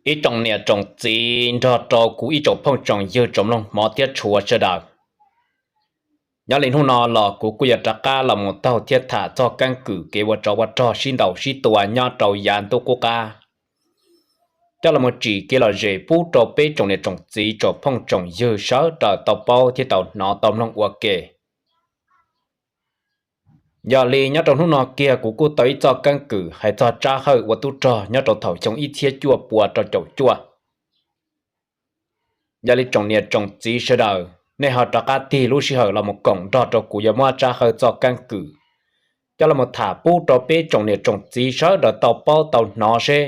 Ib tsoom niam tsoom txiv nrog rau kuv ib tsoom phooj tsoom ywg tsoom mloog hmov thiab tshua sawv daws, nyob li hnub no los kuv kuj yuav rov qab los mus taug thiab tham txog keeb kwm kev ua tsov ua rog sib ntaus sib tua nyob rau yav ntuj qub qab, coj los mus tsim kev lom zem pub rau peb tsoom niam tsoom txiv tsoom phooj tsoom ywg sawv daws tau paub thiab tau hnov tau mloog ua ke. Yog li nyob rau hnub no kiag kuv kuj tau ib txoj keeb kwm hais txog Tsab Hawj ua tub rog nyob rau thaum xyoo ib txhiab cuaj pua rau caum cuaj. Yog li tsoom niam tsoom txiv sawv daws, nej ho rov qab tig lub sij hawm los mus koom nrog rau kuv yuav muab Tsab Hawj txoj keeb kwm coj los mus tham pub rau peb tsoom niam tsoom txiv sawv daws tau paub tau hnov seb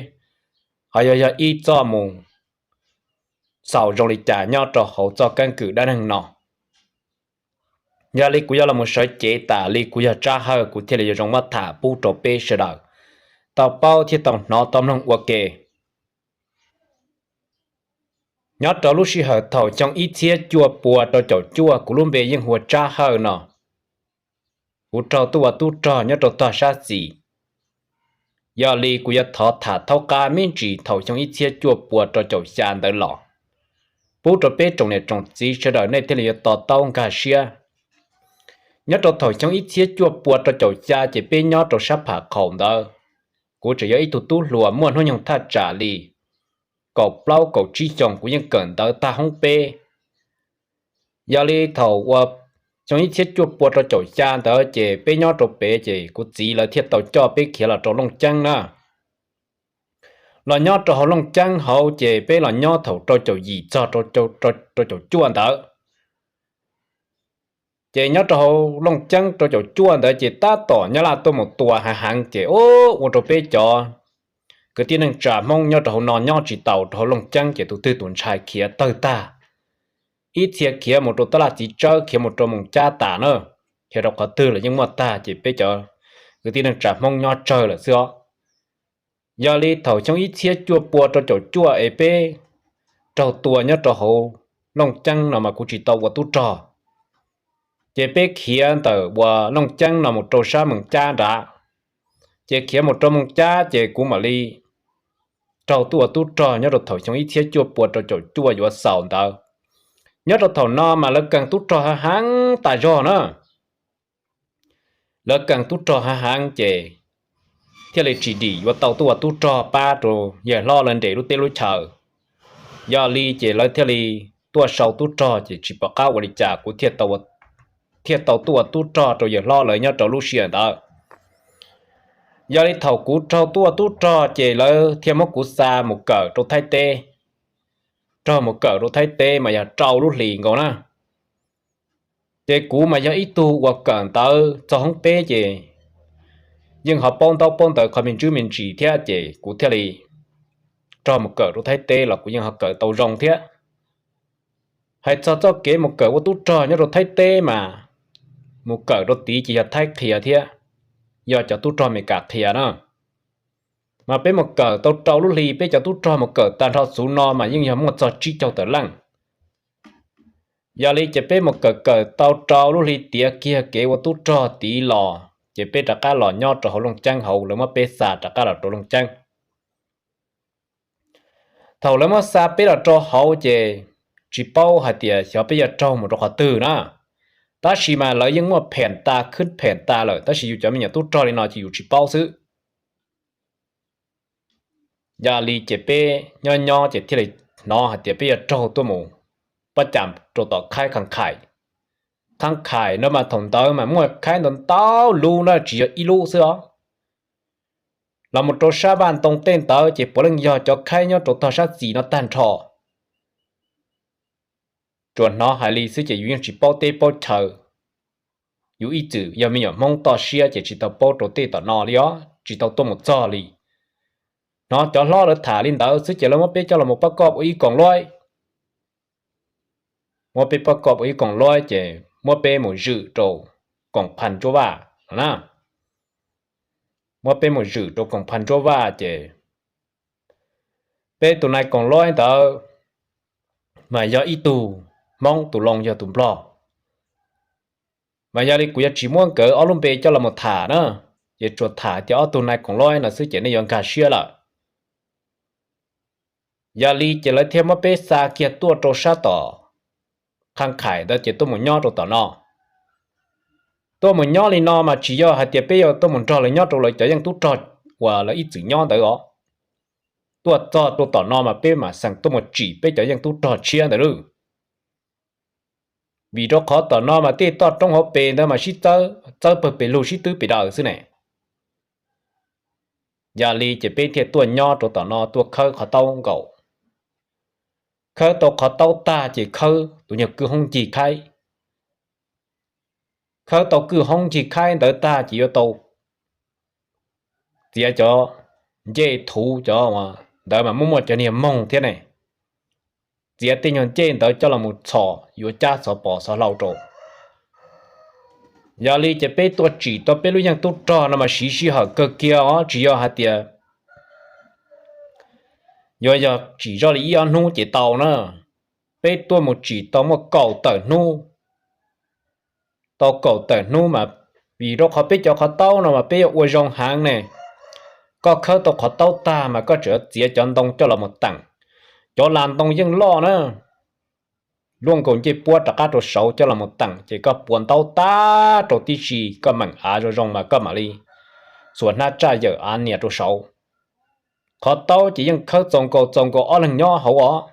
ho yog yog ib txoj mus xaus zoo li cas nyob rau hauv txoj keeb kwm dab neeg no. Yog li kuv yuav los mus sawv cev tas li kuv yog Tsab Hawj kuv thiaj li yuav zoo muab tham pub rau peb sawv daws tau paub thiab tau hnov tau mloog ua ke. Nyob rau lub sij hawm thaum xyoo ib txhiab cuaj pua rau caum cuaj kuv lub npe yeej hu ua Tsab Hawj no. Kuv raug tuaj ua tub rog nyob rau tog sab xis. Yog li kuv yuav thov tham thaub qab me ntsis thaum xyoo ib txhiab cuaj pua rau caum xya ntawd los pub rau peb tsoom niam tsoom txiv sawv daws nej thiaj li yuav to taub nkag siab. Nyob rau thaum xyoo ib txhiab cuaj pua rau caum xya ces peb nyob rau sab Pham Qhaum ntawd, kuv tseem yog ib tug tub hluas muaj hnub nyoog thaj tsam li kaum plaub kaum tsib xyoos, kuv yeej kawm ntawv tag hoob peb. Yog li thaum uas xyoo ib txhiab cuaj pua rau caum xya ntawd ces peb nyob rau pem ces kuv txiv lawv thiaj tau coj peb khiav los rau Looj Ceeb na. Los nyob rau hauv Looj Ceeb hauv ces peb los nyob thaum rau caum yim txog rau caum cuaj ntawd. Ces nyob rau hauv Looj Ceeb rau caum cuaj ntawd ces tab tom Nyab Laj tuaj mus tua heev heev ces ua rau peb cov kwv tij neej tsa Hmoob nyob rau hauv no nyob tsis taus rau hauv Looj Ceeb ces tus twg tus ntshai khiav tawg tag. Ib txhia khiav mus rau tab laj txiv tsawb, khiav mus rau Moos Cab tas na, khiav rau qhov twg los yeej muaj tag ces peb cov kwv tij neej tsa Hmoob nyob tsawg lawm xwb os. Yog li thaum xyoo ib txhiab cuaj pua rau caum cuaj es peb raug tua nyob rau hauv Looj Ceeb no mas kuv tsis tau ua tub rog, ces peb khiav ntawm uas Looj Ceeb no mus rau sab Moos Cab nrad. Ces khiav mus rau Moos Cab ces kuv mam li raug tuaj ua tub rog nyob rau thaum xyoo ib txhiab cuaj pua rau caum cuaj yuav xaus ntawd. Nyob rau thaum no mas lawv kees tub rog heev heev tas zog na. Lawv kees tub rog heev heev ces thiaj li tsis dim yuav tau tuaj ua tub rog pab rau yawg hlob lawv nres lub teb lub chaw. Yog li ces lawv thiaj li tuaj sau tub rog ces tsis pom qab ua li cas kuv thiaj tau tuaj ua tub rog rau yawg hlob lawv nyob rau lub sij hawm ntawd. Yog li thaum kuv raug tuaj ua tub rog ces lawv thiaj muab kuv xa mus kawm rau Thaib teb. Raug mus kawm rau Thaib teb mas yog rau lub hlis nkaus na. Ces kuv mas yog ib tug uas kawm ntawv txog hoob peb ces yeej ho paub ntaub paub ntawv qhov me ntsis me ntsis thiab ces kuv thiaj li raug mus kawm rau Thaib teb los kuv yeej ho kawm tau zoo thiab. Hais txog txoj kev mus kawm ua tub rog nyob rau Thaib teb mas mus kawm rau tid ces yog Thaib qhia thiab, yog cov tub rog Amelikas qhia na. Mas peb mus kawm tau rau lub hli, peb cov tub rog mus kawm tag nrho txhuv no mas yeej yog muaj txog tsib caug tawm leej. Yog li ces peb mus kawm kawm tau rau lub hli tiav kiag kev ua tub rog tid los ces peb rov qab los nyob rau hauv Looj Ceeb hauv, lawv muab peb xa rov qab los rau Looj Ceeb. Thaum lawv muab xa peb los rau hauv ces tsis paub hais tias xyov peb yuav raug mus rau qhov twg na. Tab sis mas lawv yeej muaj phem tas khwb phem tas lawm, tab sis yus cov me nyuam tub rog li no ces yus tsis paub xwb. Yog li ces peb nyob nyob ces thiaj li hnov hais tias peb yuav raug tuaj mus pob cas rau tom khaib Khab Khais. Khab Khais no mas thaum ntawd mas muaj khaib ntau ntau lub na, tsis yog ib lub xwb os. Los mus rau sab Vaj Ntoo tej ntawd ces puav leej yog cov khaib nyob rau tog sab xis no tag nrho. Tsuas hnov hais li xwb ces yus yeej tsis paub teb paub chaw. Yus ib txwm yog me nyuam Hmoob toj siab ces tsis tau paub rau tej tom no li os, tsis tau tuaj mus txog li. Hnov cov hlob lawv tham li ntawd xwb ces lawv muab peb coj los pab koj ua ib koom luaib. Muab peb pab koj ua ib koom luaib ces muab peb mus zwm rau koom phas ntsuab vaj na. Muab peb mus zwm rau koom phas ntsuab vaj ces peb tus nais koom luaib ntawd mas yog ib tug Hmoob, tus loo yog tus Nplog. Mas yog li kuv yuav tsis muab nkawd ob lub npe coj los mus tham na, ces tsuas tham tias ob tug nais koom luaib no xwb ces nej yuav nkag siab lawm. Yog li ces lawv thiaj muab peb xa kiag tuaj rau sab tom qhab qhais ntawd ces tuaj mus nyob rau tom no. Tuaj mus nyob li no mas tsis yog hais tias peb yuav tuaj mus nrog lawv nyob rau lawv cov yeej tub rog uas lawv ib txwm nyob ntawd os. Tuaj txog rau tom no mas peb mam xeem tuaj mus tsim peb cov yeej tub rog tshiab ntawd lawm. Vim rau qhov tom no mas tej toj roob hauv pes ntawd mas sib txawb, txawb pawg pes lug sib twb pes daws xwb ne. Yog li ces peb thiaj tuaj nyob rau tom no tuaj khawb qhov taub nkaus. Khawb tau qhov taub tag ces khawb tus nyuag kwj hoob ncig khaib. Khawb tau kwj hoob ncig khaib ntawd tag ces yuav tau txiav cov ncej thuv cov ntawd mas muaj muaj cov niag moog thiab ne. Txiav tej nyuag ncej ntawd coj los mus txhos yuav cab xov pos xov hlau rau. Yog li ces peb tuaj tsim tau peb lub yeej tub rog no mas siv sij hawm kawg kiag os, tsis yog hais tias yuav yog tsim zoj li ib ob hnub ces tau na. Peb tuaj mus tsim tau muaj kaum tawm hnub. Tau kaum tawm hnub mas vim rau qhov peb cov qhov taub no mas peb yuav ua zoo heev ne. Koj khawb tau qhov taub tag mas koj tseem txiav cov ntoo coj los mus teem. Cov las ntoo yeej loj na, luaj nkaus ncej puab rov qab rau saud coj los mus teem ces koj puas ntaub tag rau tib si, koj meem av zoo zoo mas koj mam li xuas hnab tsaj yawm av nias rau saud. Qhov taub ces yeej khawb txaus nkaus txaus nkaus ob leeg nyob hauv os.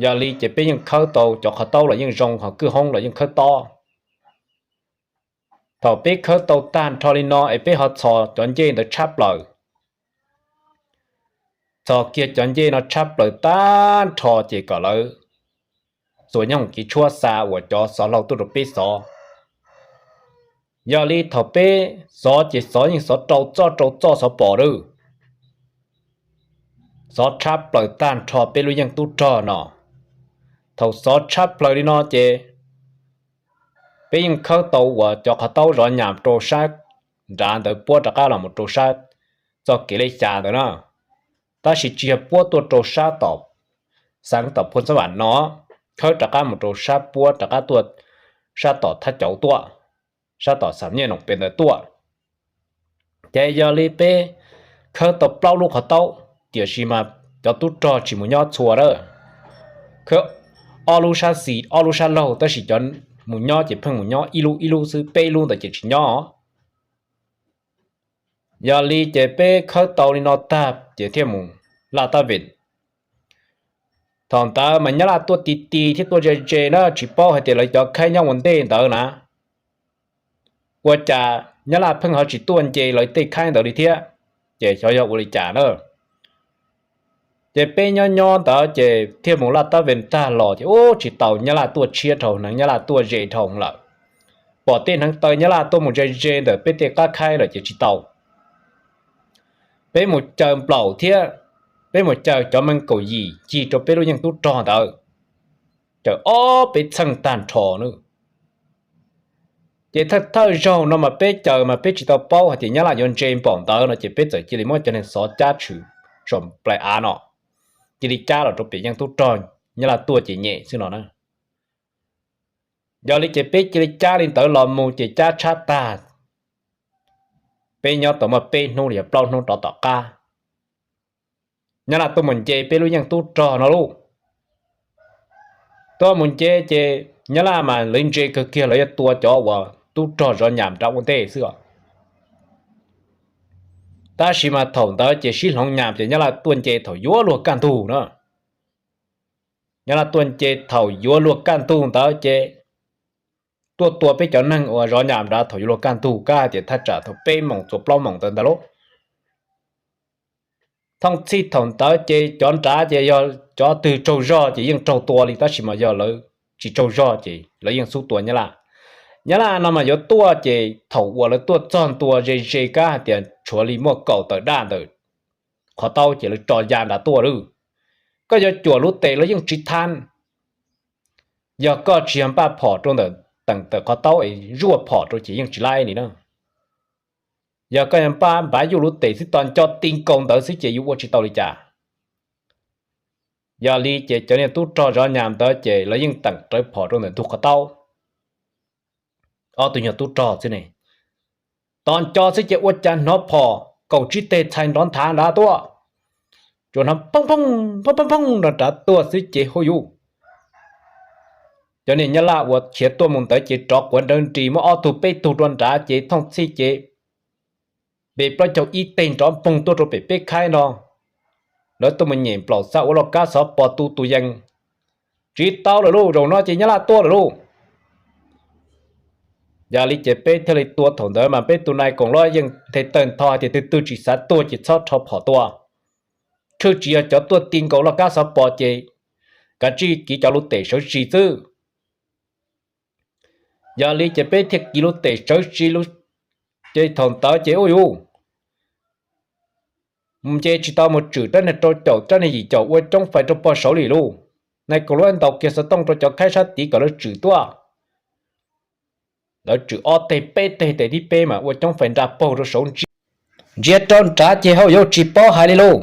Yog li ces peb yeej khawb tau cov qhov taub los yeej zoo, ho kwj hoob los yeej khawb tob. Thaum peb khawb tau tag nrho li no es peb ho txhos cov ncej ntawd tshab plaws. Txhos kiag cov ncej no tshab plaws tag nrho ces kom lawv xuas nyob hoom kev tshuab xa uas cov xov hlau tuaj rau peb xov. Yog li thaum peb xov ces xov yeej xov rau txoj rau txoj xov pos lawm. Xov tshab plaws tag nrho peb lub yeej tub rog no. Thaum xov tshab plaws li no ces peb yeej khawb tau uas cov qhov taub zov nyas rau sab nrad ntawd puab rov qab los mus rau sab txoj kev lej xya ntawd na. Tab sis tsis yog puab tuaj rau sab tom xeev tom Phu Xab Vam no, khawb rov qab mus rau sab puab rov qab tuaj sab tom Thab Cauv tuaj, sab tom Xam Nyiaj Noom Pes ntawd tuaj. Ces yog li peb khawb tau plaub lub qhov taub, tiam sis mas cov tub rog tsis mus nyob txhua lawm. Khawb ob lub sab xis ob lub sab laug, tab sis cov mus nyob ces pheej mus nyob ib lub ib lub xwb, peb lub ntawd ces tsis nyob. Yog li ces peb khawb tau li no tag ces thiaj mus Laj Tab Vem. Thaum ntawd mas Nyab Laj tuaj ti ti thiab tuaj ze ze na, tsis paub hais tias lawv cov khaib nyob ua ntej ntawd na. Ua cas Nyab Laj pheej ho tsis tuaj nce lawv tej khaib ntawd li thiab, ces xyov yog ua li cas na. Ces peb nyob nyob ntawd ces thiaj mus Laj Tab Vem tag los ces ub tsis tau, Nyab Laj tuaj tshiab dhau, hneev Nyab Laj tuaj ze dhau lawm. Pom tej hneev taw Nyab Laj tuaj mus ze ze ntawm peb tej qab khaib lawm ces tsis tau. Peb mus caw nplaum thiab, peb mus caw cov meej kaum yim cig rau peb lub yeej tub rog ntawd, caw ob peb txheej tag nrho na. Ces thawj thawj zaug no mas peb caw mas peb tsis tau paub hais tias Nyab Laj yuav ntse npaum ntawd no ces peb txawm cia li muab cov neeg xov cab tshwm saum nplaim av no, cia li cab los rau pem yeej tub rog, Nyab Laj tuaj ces nyem xwb no na. Yog li ces peb cia li cab li ntawd los mus ces cab tshab tag, peb nyob tau muaj peb hnub los yog plaub hnub rov tom qab, Nyab Laj tuaj mus nce peb lub yeej tub rog no lauj. Tuaj mus nce ces Nyab Laj mas lawv ntse kawg kiag, lawv yuav tua cov uas tub rog zov nyas nrad ua ntej xwb os. Tab sis mas thaum ntawd ces sib hloov nyas ces Nyab Laj tuaj nce thaum yuav luag kaj ntug na. Nyab Laj tuaj nce thaum yuav luag kaj ntug ntawd ces tuaj tua peb cov neeg uas zov nyas nrad thaum yuav luag kaj ntug, kab hais tias thaj tsam thaum peb moos txuas plaub moos ntawd ntag lauj. Thooj txhij thaum ntawd ces cov nrad ces yog cov twg tsaug zog ces yeej raug tua li, tab sis mas yog lawv tsis tsaug zog ces lawv yeej xub tua Nyab Laj. Nyab Laj no mas yuav tuaj ces thaum uas lawv tuaj txog ntua ze ze kab hais tias tshuav li muaj kaum tawm daj ntawm qhov taub ces lawv tso ya nrad tuaj lawm. Koj yuav cuam lub tes los yeej tsis thab. Yog koj tsis yog npaj phom rau ntawm teem tawm qhov taub es zuaj phom rau ces yeej tsis laib li na. Yog koj yog npaj npav yuj lub tes xwb, tos nco ti nkaus ntawd xwb ces yuav ua tsis tau li cas. Yog li ces cov niag tub rog zov nyas ntawd ces lawv yeej teem rawv phom rau ntawm ntug qhov taub. Ob tug nyuag tub rog xwb ne, tos nco xwb ces ua cas hnov phom kaum tsib teg txhais nrov nthav nrad tuaj. tsuas hnov phooj phooj phooj phooj phooj nrov nrad tuaj xwb ces hauj yus, cov niag nyab laj uas khiav tuaj mus ntawd ces rov quav nrawv nris muab ob tug peb tug rau nrad ces thooj txhij ces npe plaub caug ib teg nrov npoog tuaj rau pem peb khaib no. Lawv tuaj mus nyem nplaum xav ua loj kab xov pos tu tus yees. Tsis tau lawm lauj, zaum no ces nyab laj tuaj lawm lauj. Yog li ces peb thiaj li tua thaum ntawd mas peb tus nai koom luab yeej nthe tawg ntho hais tias twg twg tsis xav tuag ces txhob rho phom tua. Tshwj tsis yog cov tuaj ti nkaus loj kab xov pos ces kav tsij kiv cov lub tem sawv tsis xwb. Yog li ces peb thiaj kiv lub tem sawv tsis, ces thaum ntawd ces ua yus mus nce tsis tau mus tswm rab niag rau caum rab niag yim caum ua coob fais rau pog saud li lauj. Nai koom luab ntaus kiag xov tooj rau cov khaib sab tid kom lawv tswm tuaj. Lawv tswm ob teg peb teg tes thib peb mas ua coob fais nra paug rau saud ntsia, ntsia rau nrad ces hauj yus tsis paub hais li lauj.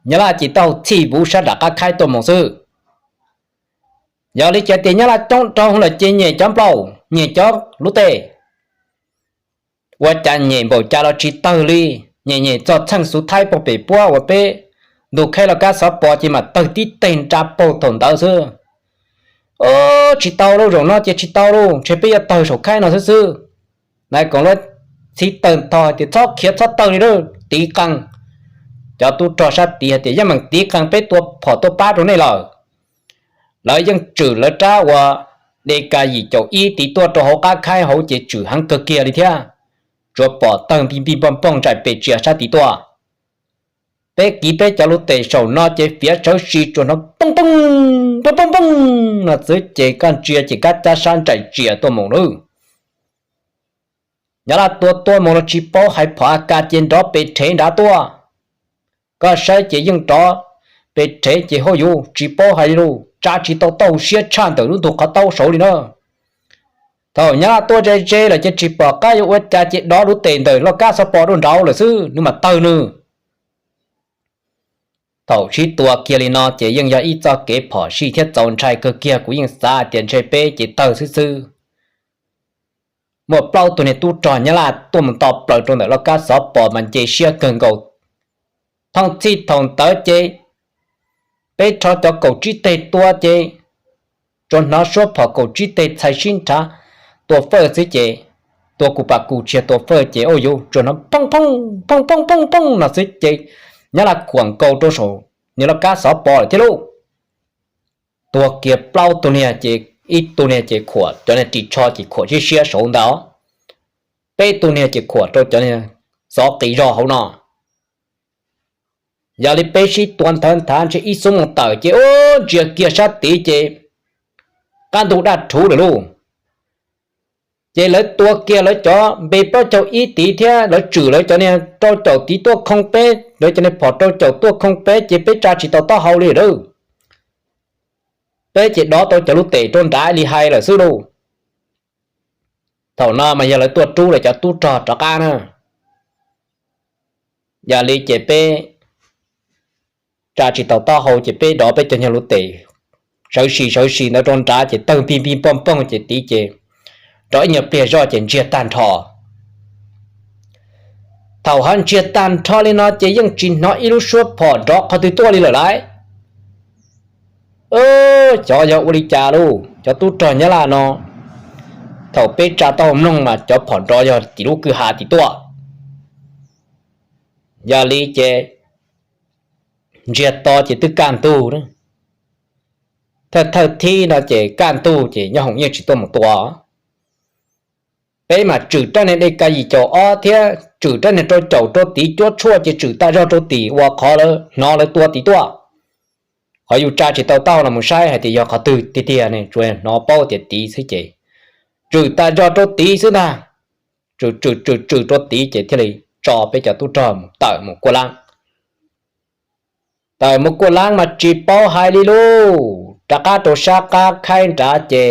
Nyab laj ces taub hau txhij vuv sab nram qab khaib tuaj mus xwb. Yog li cas tias nyab laj coob rau lawm ces nyem cov nplaum nyem cov lub teg, ua cas nyem npaum cas los tsis tawg li. Nyem nyem txog txheej xuv thaib pog pem puab uas peb ntug khaib loj kab xov pos ces mam tawg tib teg nra paug thaum ntawd xwb. Tsis tau lauj, zaum no ces tsis tau lauj, ntshe peb yuav tawg saum khaib no xwb xwb. Nai koom luab txhij tawg ntho tias txhob khiav txhob tawg li lauj, tiv qees. Cov tub rog sab tid hais tias yeej meem tiv qees, peb tua phom tuaj pab rau nej lawm. Lawv yeej tswm lawv rab uas de ka yim caum ib tiv tuaj rau hauv qab khaib hauv ces tswm heev kawg kiag li thiab. Tsuas pom tawg npij npij npooj npooj nraim pes tsia sab tid tuaj. Peb kiv peb cov lub tem saum no ces fiav sawv tsis tsuas hnov pooj pooj pooj pooj no xwb ces koj ntsia ces kab cab sab nraim tsias tuaj mus lawm. Nyab laj tua tuaj mus los tsis paub hais phom a kas ces nrov pes rhev nrad tuaj. Koj saib ces yeej nrov pes rhev ces hauj yus tsis paub hais li lauj, tsa tsis tau taub hau siab tshaj ntawm lub ntug qhov taub saud li na. Thaum nyab laj tuaj ze ze lawm ces tsis pom qab yuav ua cas ces dov lub tem ntawm loj kab xov pos rau nraud lawm xwb nws mam tawg nws. Thaum sib tua kiag li no ces yeej yog ib txoj kev phom sij thiab txaus ntshai kawg kiag, kuv yeej xav tias ntshe peb ces tawg xwb xwb. Muaj plaub tug niag tub rog nyab laj tuaj mus nto plaws rau ntawm loj kab xov pos mas nce siab kawg nkaus. Thooj txhij thaum ntawd ces peb rho cov kaum tsib teg tua ces tsuas hnov suab phom kaum tsib teg txhais sib nrhav tua fawj xwb ces, tua kuv pas kuv tsia tua fawj ces ua yus tsuas hnov phooj phooj phooj phooj phooj phooj no xwb ces nyab laj khuam nkaus rau saum niag loj kab xov pos lawm thiab lauj. Tuag kiag plaub tug niag ces ib tug niag ces khuam cov niag ris tsho ces khuam siab siab saud ntawd, peb tug niag ces khuam rau cov niag xov qis zog hauv no. Yog li peb sib tua nthawv nthav ntshe ib xuab moos tawm ces ub ntsia kiag sab tid ces qab ntug daj rhuv lawm lauj. Ces lawv tua kiag lawv cov npe plaub caug ib tid thiab lawv tswm lawv cov niag rau caum tid tuaj khoo peb, lawv cov niag phom rau caum tuaj khoo peb ces peb tsa tsis tau taub hau li lawm. Peb ces dov tau cov lub tem rau nrad li hais lawm xwb lauj. Thaum no mas yog lawv tuaj rub lawv cov tub rog rov qab na. Yog li ces peb tsa tsis tau taub hau ces peb dov peb cov nyuag lub tem sawv si sawv si ntawd rau nrad ces tawg npij npij npooj npooj ces tid ces rov ib nyuag pliag zoj ces ntsiag tag nrho. Thaum ho ntsiag tag nrho li no ces yeej tsis hnov ib lub suab phom nrov qhov twg tuaj li lawm lauj. Xyov yog ua li cas lauj, cov tub rog nyab laj no thaum peb tsa taub hau mloog mas cov phom nrov yog tim lub kwj ha tim tuaj. Yog li ces ntsiag to ces twb kaj ntug, thawj thawj thib no ces kaj ntug ces nyob hoom yeej tsis tuaj mus tua. Peb mas tswm rab niag de ka yim caum ob thiab tswm rab niag rau caum rau tid cuab tshuaj ces tswm tas zog rau tim uas qhov lawv hnov lawv tua tid tuaj. Qhov yus tsa tsis tau taub hau los mus saib hais tias yog qhov twg tiag tiag ne, tsuas hnov paub tias tid xwb ces tswm tas zog rau tid xwb ntag. Tswm tswm tswm tswm rau tid ces thiaj li tso peb cov tub rog mus tawm mus kuaj lab. Tawm mus kuaj lab mas tsis paub hais li lauj, rov qab rau sab qab khaib nrad ces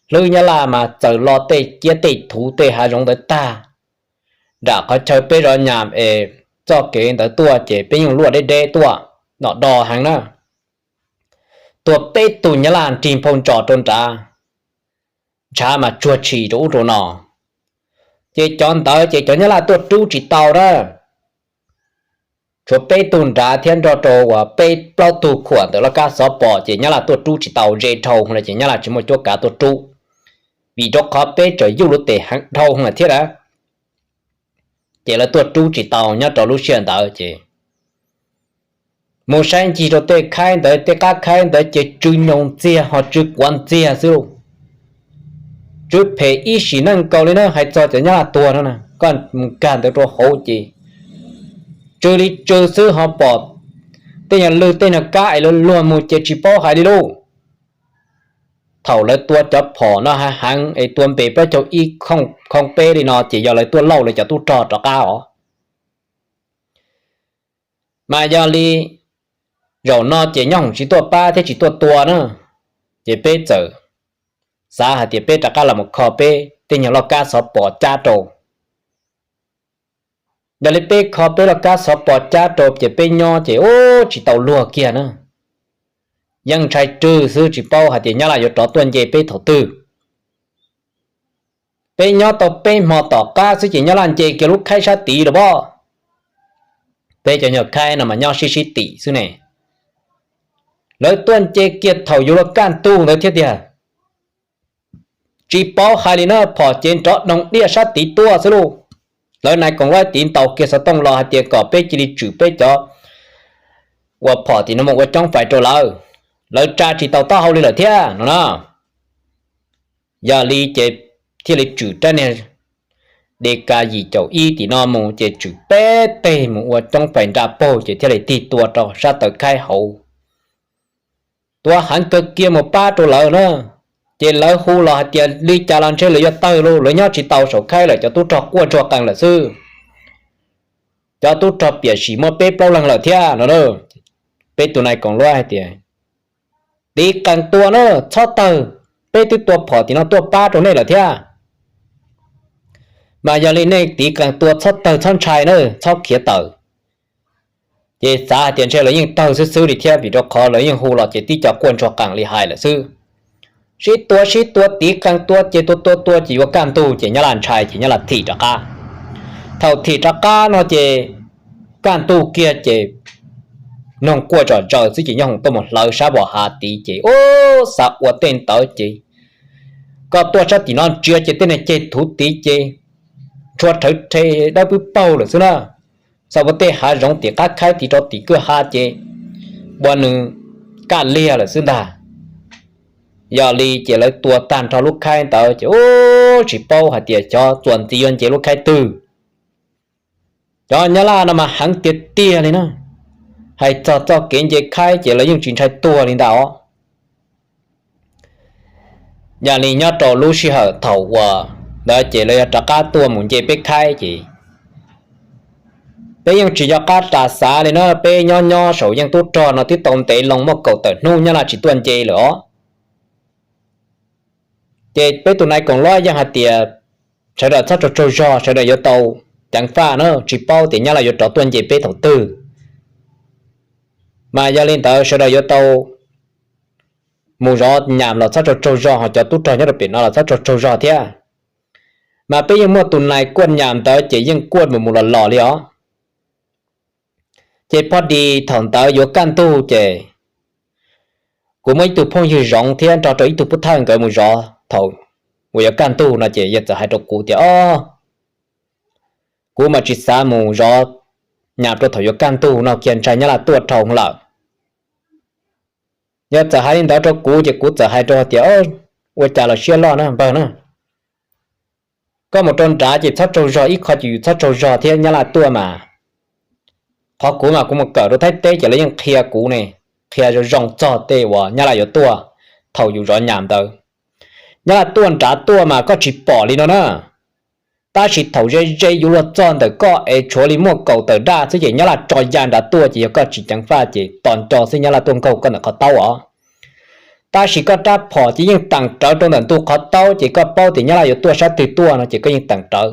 hlwb nyab laj mas txawm lo tej ciab tej thuv tej hav zoov ntawd tag. Nram qhov chaw peb zov nyas es txoj kev ntawd tuaj ces peb yeej luaj deb deb tuaj, nom do heev na. Tuag peb tug nyab laj nrig nphau ntsos rau nrad, ntshav mas tsuag tshis rau ub rau no. Ces cov ntawd ces cov nyab laj tuaj rub tsis tau na. Uas peb tug nrad thiab nrog rau uas peb plaub tug khuam ntawm laj kab xov pos ces Nyab Laj tuaj rub tsis tau, ze dhau lawm ces Nyab Laj tsis muaj cuab kav tuaj rub, vim rau qhov peb tseem yuj lub tes heev dhau lawm thiab na. Ces lawv tuaj rub tsis tau nyob rau lub sij hawm ntawd ces mus saib ncig rau tej khaib ntawd, tej qab khaib ntawd ces tsw nyoos ntxiag ho tsw kuav ntxiag xwb lauj. Tsw phem ib sim neej nkaus li na, hais txog cov Nyab Laj tuag no na, koj mus kag ntawd rau hauv ces tsw li tsw xwb ho pom tej nyuag lwj tej nyuag kab es lawv luag mus ces tsis paub hais li lauj. Thaum lawv tua cov phom no heev heev es tua npe plaub caug ib khooj peb li no ces yog lawv tuaj lauj lawv cov tub rog rov qab os. Mas yog li zaum no ces nyob hoom tsis tuaj pab thiab tsis tuaj tua na, ces peb txawm xav hais tias peb rov qab los mus kho peb tej nyuag laj kab xov pos cab rau. Yog li peb kho peb laj kab xov pos cab rau ces peb nyob ces ub tsis tau luag kiag na, yeej ntshai rwg xwb tsis paub hais tias Nyab Laj yuav rov tuaj nce peb thaum twg. Peb nyob tau peb hmo tom qab xwb ces Nyab Laj nce kiag lub khaib sab tid lawm pob. Peb cov nyuag khaib no mas nyob sib sib tim xwb ne. Lawv tuaj nce kiag thaum yuav luag kaj ntug ntawd thiab tiag. Tsis paub hais li na, phom ces nrov doog diaj sab tid tuaj xwb lauj. Lawv nais koom luaj tid ntaus kiag xov tooj los hais tias kom peb cia li tswm peb cov uas phom tim no mus ua coob fais rau lawv, lawv tsa tsis tau taub hau li lawm thiab no na. Yog li ces thiaj li tswm rab niag de ka yim caum ib tim no mus ces tswm peb teg mus ua coob fais nra paug ces thiaj li tig tua rau sab taw khaib hauv. Tua heev kawg kiag mus pab rau lawv na, ces lawv hu los hais tias li cas los ntshe lawv yuav tawg lauj, lawv nyob tsis tau saum khaib lawm, cov tub rog quaj ntsuag qees lawm xwb. Cov tub rog piam sim muaj peb plaub leeg lawm thiab no. Peb tus nais koom luaj hais tias tiv qees tua na, txhob tawg, peb twb tua phom tim no tuaj pab rau nej lawm thiab. Mas yog li nej tiv qees tua txhob tawg txhob ntshai na, txhob khiav tawm. Ces xav hais tias ntshe lawv yeej tawg xwb xwb li thiab vim rau qhov lawv yeej hu los ces tib co quaj ntsuag qees li hais lawm xwb. Sib tua sib tua tiv qees tua ces tua tua tua ces yuav kaj ntug ces Nyab Laj ntshai ces Nyab Laj thim rov qab. Thaum thim rov qab no ces kaj ntug kiag ces noog quaj zom zaws xwb ces nyob hoom tuaj mus hlawv sab vos hav tid ces ub xav ua tej ntawd ces koj tuaj sab tim no ntsia ces tej niag ceg thuv tid ces ntshua rhawv rhe dawb pwb paug lawm xwb na. Xav ua tej hav zoov tim qab khaib tid rau tim kwj ha ces ua nws kaj liag lawm xwb ntag. Yog li ces lawv tua tag nrho lub khaib ntawd ces ub tsis paub hais tias xyov txuas ntxiv yuav nce lub khaib twg. Cov Nyab Laj no mas heev tiag tiag li na, hais txog txoj kev nce khaib ces lawv yeej tsis ntshai tuag li ntag os. Yog li nyob rau lub sij hawm thaum uas ntawd ces lawv yog rov qab tuaj mus nce peb khaib ces peb yeej tsis nco qab ras xav li na, peb nyob nyob saum yeej tub rog no twb tau ntev loo muaj kaum tawm hnub Nyab Laj tsis tuaj nce lawm os. Ces peb tus nais koom luaj yeej hais tias sawv daws txhob tsaug tsaug zog, sawv daws yuav tau ceev faj na, tsis paub tias Nyab Laj yuav rov tuaj nce peb thaum twg. Mas yog li ntawd sawv daws yuav tau mus zov nyas los txhob tsaug tsaug zog, ho cov tub rog nyob rau pem no los txhob tsaug tsaug zog thiab. Mas peb yeej muaj tus nais kuaj nyas ntawd ces yeej kuaj mus mus los los li os. Ces phob dis thaum ntawd yuav kaj ntug ces kuv muaj ib tug phooj ywg Zoov thiab nrog rau ib tug pub thawj nkawd mus zov thaum uas yuav kaj ntug no ces yawg txawm hais rau kuv tias, o, kuv mas tsis xav mus zov nyas rau thaum yuav kaj ntug no kiag ntshai Nyab Laj tuaj dhau lawm. Yawg txawm hais li ntawd rau kuv ces kuv txawm hais rau tias, ua cas los siab loj na npawg na. Koj mus rau nrad ces txhob tsaug zog, ib qho ces yus txhob tsaug zog thiab Nyab Laj tuaj mas. Qhov kuv mas kuv mus kawm rau Thaib teb ces lawv yeej qhia kuv ne, qhia zoo zoo txog tej uas Nyab Laj yuav tuaj thaum yus zov nyas ntawd. Nyab Laj tuaj nrad tuaj mas koj tsis pom li no na. Tab sis thaum ze ze yuav luag txog ntawm koj es tshuav li muaj kaum tawm daj xwb ces Nyab Laj tso ya nrad tuaj ces yog koj tsis ceev faj ces tos nco xwb Nyab Laj tuaj nkaug koj ntawm qhov taub os. Tab sis koj rab phom ces yeej teem rawv rau ntawm ntu qhov taub ces koj paub tias Nyab Laj yuav tuaj sab twg tuaj no ces koj yeej teem rawv.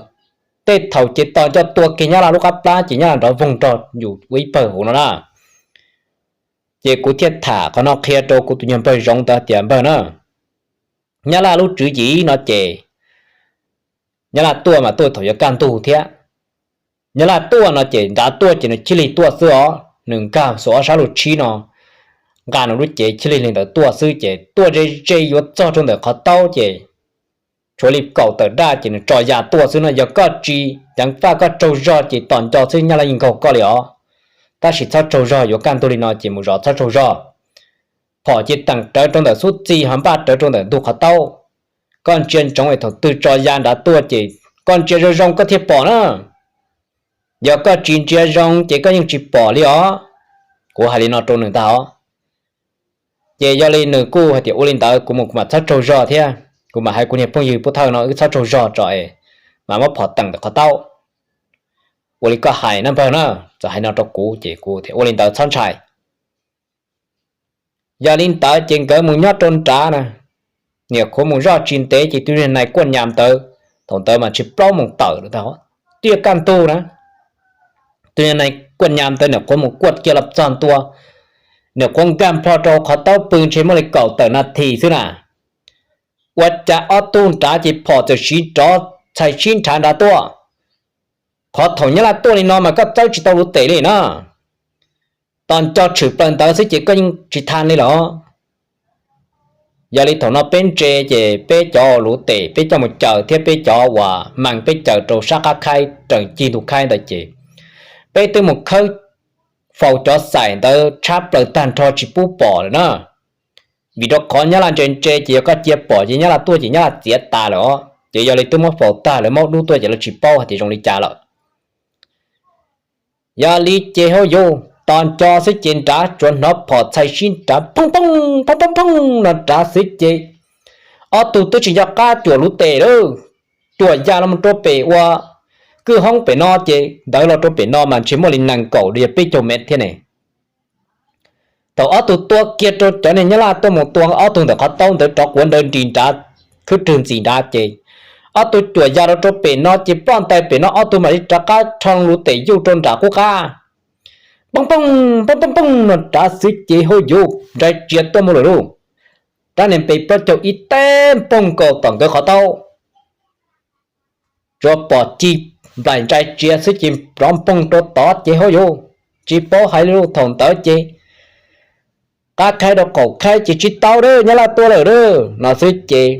Tej thaum ces tos nco tua kiag Nyab Laj lub qab plab ces Nyab Laj nrov voog nrog yus ua ib pawg hauv no na. Ces kuv thiaj tham qhov no qhia rau kuv tus nyuag npawg Zoov ntawd tias npawg na, Nyab Laj lub tswv yim no ces Nyab Laj tuaj mas tuaj thaum yuav kaj ntug thiab. Nyab Laj tuaj no ces nrad tuaj ces nws thiaj li tuaj xwb os, nws nkag xuas ob sab lub tshib no, nqa nws lub cev thiaj li li ntawd tuaj xwb ces tuaj ze ze yuav txog rau ntawm qhov taub ces tshuav li kaum tawm daj ces nws tso ya tuaj xwb no. Yog koj tsis ceev faj koj tsaug zog ces tom nco xwb Nyab Laj yeej nkaug koj li os. Tab sis txhob tsaug zog, yuav kaj ntug li no ces mus zov txhob tsaug zog. Phom ces teem rawv rau ntawm xub txig ho npaj rawv rau ntawm ntug qhov taub. Koj ntsia ntsoov es thaum twg tso ya nrad tuaj ces koj ntsia zoo zoo koj thiaj pom na. Yog koj tsis ntsia zoo ces koj yeej tsis pom li os. Kuv hais li no rau nws ntag os. Ces yog li nws kuj hais tias ua li ntawd kuv mus kuv mam txhob tsaug zog thiab, kuv mam hais kuv niag phooj ywg pub thawj no wb txhob tsaug zog tso es mam muab phom teem ntawm qhov taub. Ua li koj hais na npawg na, txawm hais no rau kuv ces kuv thiaj ua li ntawd txhob ntshai. Yog li ntawd ces nkawd mus nyob rau nrad na, niam qhuav mus zoj tsis ntev ces tus niag nais kuaj nyas ntawd, thaum ntawd mas tsis plaub moos tawm lawm ntag, twb kaj ntug na. Tus niag nais kuaj nyas ntawd niam qhuav mus kuaj kiag los txog ntua, niam qhuav nkag nplho rau qhov taub pw ntshe muaj li kaum tawm nas this xwb na. Ua cas ob tug nrad ces phom txawm siv rov txhais sib nrhav nrad tuaj. Qhov thaum Nyab Laj tuaj li no mas koj txawb tsis tau Luv Tes li na. Tos nco tshwm plaws ntawd xwb ces koj yeej tsis tha li los. Yog li thaum no peb ntse ces peb cov Luv Tes peb coj mus caws thiab peb cov uas mees peb caws rau sab qab khaib raws cig ntug khaib ntawd ces peb twb mus khawb faus cov xaim ntawd tshab plaws tag nrho tsis pub pom lawm na. Vim rau qhov Nyab Laj ntse ntse ces yog koj cia pom ces Nyab Laj tuaj ces Nyab Laj txiav tas lawm os. Ces yog li twb muab faus tag lawv maub dub tuaj ces lawv tsis paub hais tias zoo li cas lawm. Yog li ces hauj yus tos nco xwb ces nrad tsuas hnov phom txhais sib nrhav phooj phooj phooj phooj phooj no nrad xwb ces ob tug twb tsis nco qab cuam Luv Tes lawm, cuam ya los rau pem ua kwj hoob pem no ces ntawd los rau pem no mas ntshe muaj li nees nkaum li peb caug mev thiab ne. Thaum ob tug tua kiag rau cov niag Nyab Laj tuaj mus tua ob tug ntawm qhov taub ntawd rov quav nrawv nris nrad khwb rwg ntxis nrad ces ob tug cuam ya rau rau pem no ces ploj ntais pem no ob tug mam li rov qab rho Luv Tes yuj rau nram qub qab. Poob poob poob poob poob no nrad xwb ces hauj yus nrais tsiav tuaj mus lawm lauj. Rab niag npe plaub caug ib teb npoog nkaus tom nkawd qhov taub. Tsuas pom cig nplaim nrais tsiav xwb ces rov npoog rau tod ces hauj yus tsis paub hais li lauj. Thaum ntawd ces qab khaib rau qaum khaib ces tsis tau lawm, Nyab Laj tuaj lawm lauj no xwb ces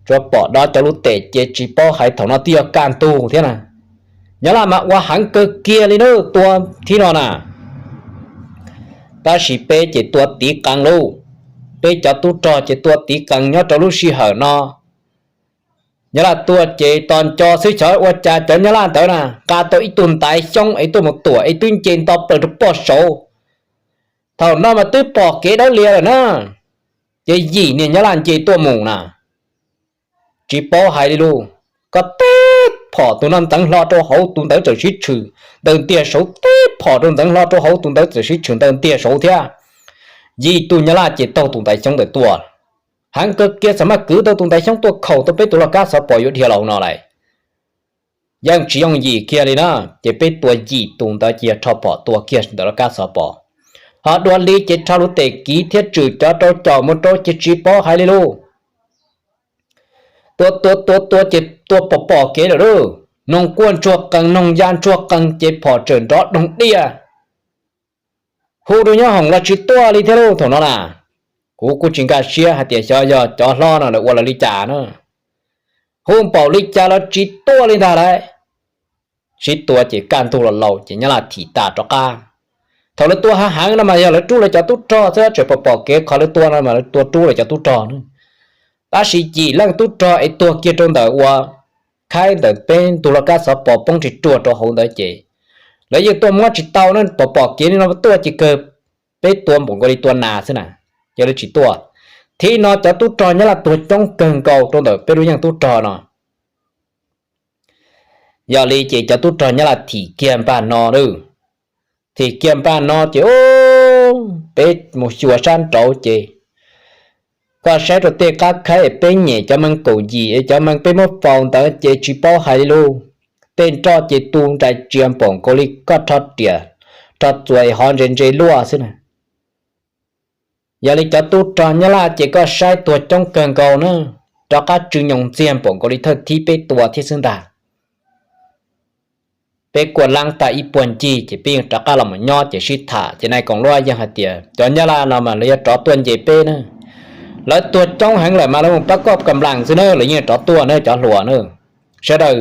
tsuas pom do cov Luv Tes ces tsis paub hais thaum no twb yog kaj ntug thiab na. Nyab Laj mas ua heev kawg kiag li na, tua thib no na. Tab sis peb ces tua tiv qees lauj, peb cov tub rog ces tua tiv qees nyob rau lub sij hawm no. Nyab Laj tuaj ces tos nco xwb xyov ua cas cov Nyab Laj ntawd na nqa tau ib tug ntaiv xyoob es tuaj mus tuam es twb nce nto plaws rau poj saud. Thaum no mas twb pom kev dawb lias lawm na, ces yim niag Nyab Laj nce tuaj mus na. Tsis paub hais li lauj, koj teb phom tus no ntxeev hlo rau hauv tus ntawd txawm sib tshwm ntawm ntiag saud, teb phom rau ntxeev hlo rau hauv tus ntawd txawm sib tshwm ntawm ntiag saud thiab. Yim tug Nyab Laj ces taug tus ntaiv xyoob ntawd tuaj. Heev kawg kiag xam maj kwv tau tus ntaiv xyoob tuaj khaum tau peb tus loj kab xov pos yuav dhia los no lawm. Yeej tsis yooj yim kiag li na, ces peb tua yim tus ntawd ces yog rho phom tua kiag ntawm loj kab xov pos. Ho dua li ces rho Luv Tes kiv thiab tswm cov rau caum mus rau ces tsis paub hais li lauj. Tua tua tua tua ces tua pom pom kev lawm lauj, noog kuaj ntsuag qees noog ya ntsuag qees ces phom tseem nrov doog diaj. Hu rau nyob hoom los tsis tuaj li thiab lauj thaum no na. Kuv kuj tsis nkag siab hais tias xyov yog cov hlob no lawv ua lawv li cas na. Hu npaum li cas los tsis tuaj li ntag lauj. Sib tua ces kaj ntug los laus ces Nyab Laj thim tas rov qab. Thaum lawv tua heev heev no mas yog lawv rub lawv cov tub rog xwb, tseem pom pom kev qhov lawv tua no mas lawv tua rub lawv cov tub rog na. Tab sis yim leej tub rog es tuag kiag rau ntawm ua khaib ntawm peb ntug loj kab xov pos poob ris ruag rau hauv ntawd ces lawv yeej tuaj muab tsis tau na, pom pom kev li no tuaj ces kawg peb tua npaum nkaus li tua nas xwb na, yog lawv tsis tuaj. Thib no cov tub rog Nyab Laj tuag coob kawg nkaus rau ntawm peb lub yeej tub rog no. Yog li ces cov tub rog Nyab Laj thim kiag npaj no lawm. Thim kiag npaj no ces peb mus xyuas sab nraud ces koj saib rau tej qab khaib es peb nyem cov mees kaum yim es cov mees peb muab faus ntawd ces tsis paub hais li lauj. Tej nroj ces tu nrais tsiav npaum nkaus li koj rho riam rho txuas es hov ntse ntse luaj xwb na. Yog li cov tub rog Nyab Laj ces koj saib tuag coob kawg nkaus na, rov qab tsw nyoos ntxiag npaum nkaus li thawj thib peb tua thiab xwb ntag. Peb kuaj laab tag ib puag ncig ces peb yeej rov qab los mus nyob ces sib tham ces nai koom luab yeej hais tias cov Nyab Laj no mas lawv yuav rov tuaj nce peb na. Lawv tuag coob heev lawm mas lawv mus pab koj kam nplaas xwb na, lawv yeej rov tuaj na cov hluas na. Sawv daws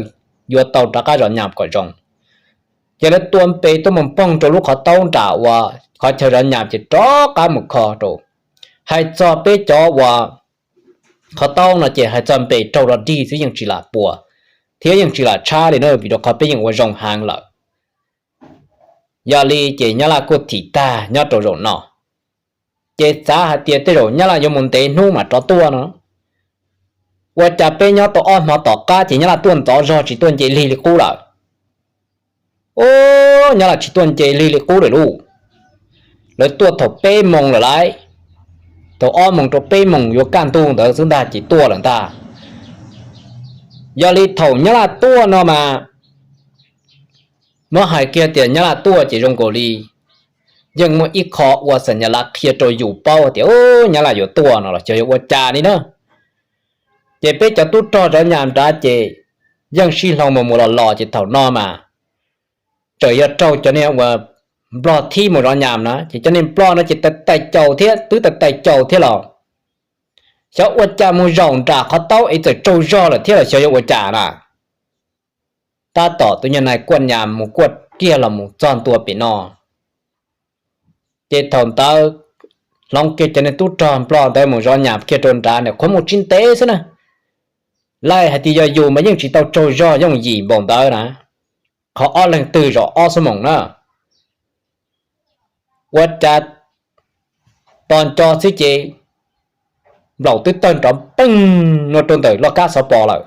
yuav tau rov qab zov nyam kom zoo. Ces lawv tua npe tuaj mus poog rau lub qhov taub nram uas qhov chaw zov nyam ces rov qab mus kho rau. Hais txog peb cov uas qhov taub no ces hais txog npe raug dog dig xwb yeej tsis lam puas thiab yeej tsis lam tshab li na, vim rau qhov peb yeej ua zoo heev lawm. Yog li ces Nyab Laj kuj thim tag nyob rau zaum no. Ces xav hais tias tej zaum Nyab Laj yuav mus ntev hnub mam rov tuaj no. Ua cas peb nyob tau ob hmo tom qab ces Nyab Laj tuaj ntxov zog tsis tuaj nce lig li qub lawm. Ub, Nyab Laj tsis tuaj nce lig li qub lawm lauj. Lawv tuaj thaum peb moos lawm lauj. Thaum ob moos rau peb moos yuav kaj ntug ntawd xwb ntag ces tuaj lawm ntag. Yog li thaum Nyab Laj tuaj no mas muab hais kiag tias Nyab Laj tuaj ces zoo nkaus li yeej muaj ib qho ua xam nyas lav qhia rau yus paub tias Nyab Laj yuav tuaj no los xyov yuav ua cas li na. Ces peb cov tub rog zov nyam nrad ces yeej sib hloov mus mus los los ces thaum no mas tseem yog raug cov niag uas nplog thib mus zov nyam na, ces cov niag nplog no ces tais tais caus thiab twb tais tais caus thiab los xyov ua cas mus zaum nram qhov taub es txawm tsaug zog lawm thiab los xyov yuav ua cas na. Tab tom tus nyuag nais kuaj nyam mus kuaj kiag los mus txog ntua pem no. Ces thaum ntawd hloov kiag cov niag tub rog nplog ntawd mus zov nyam kiag rau nrad ntawm qhuav mus tsis ntev xwb na. Laij hais tias yog yus mas yeej tsis tau tsaug zog yooj yim npaum ntawd na, qhov ob leeg twg zaum ob xuab moos na. Ua cas tos nco xwb ces nplaum twb tawg nrov peej no rau ntawm loj kab xov pos lawm.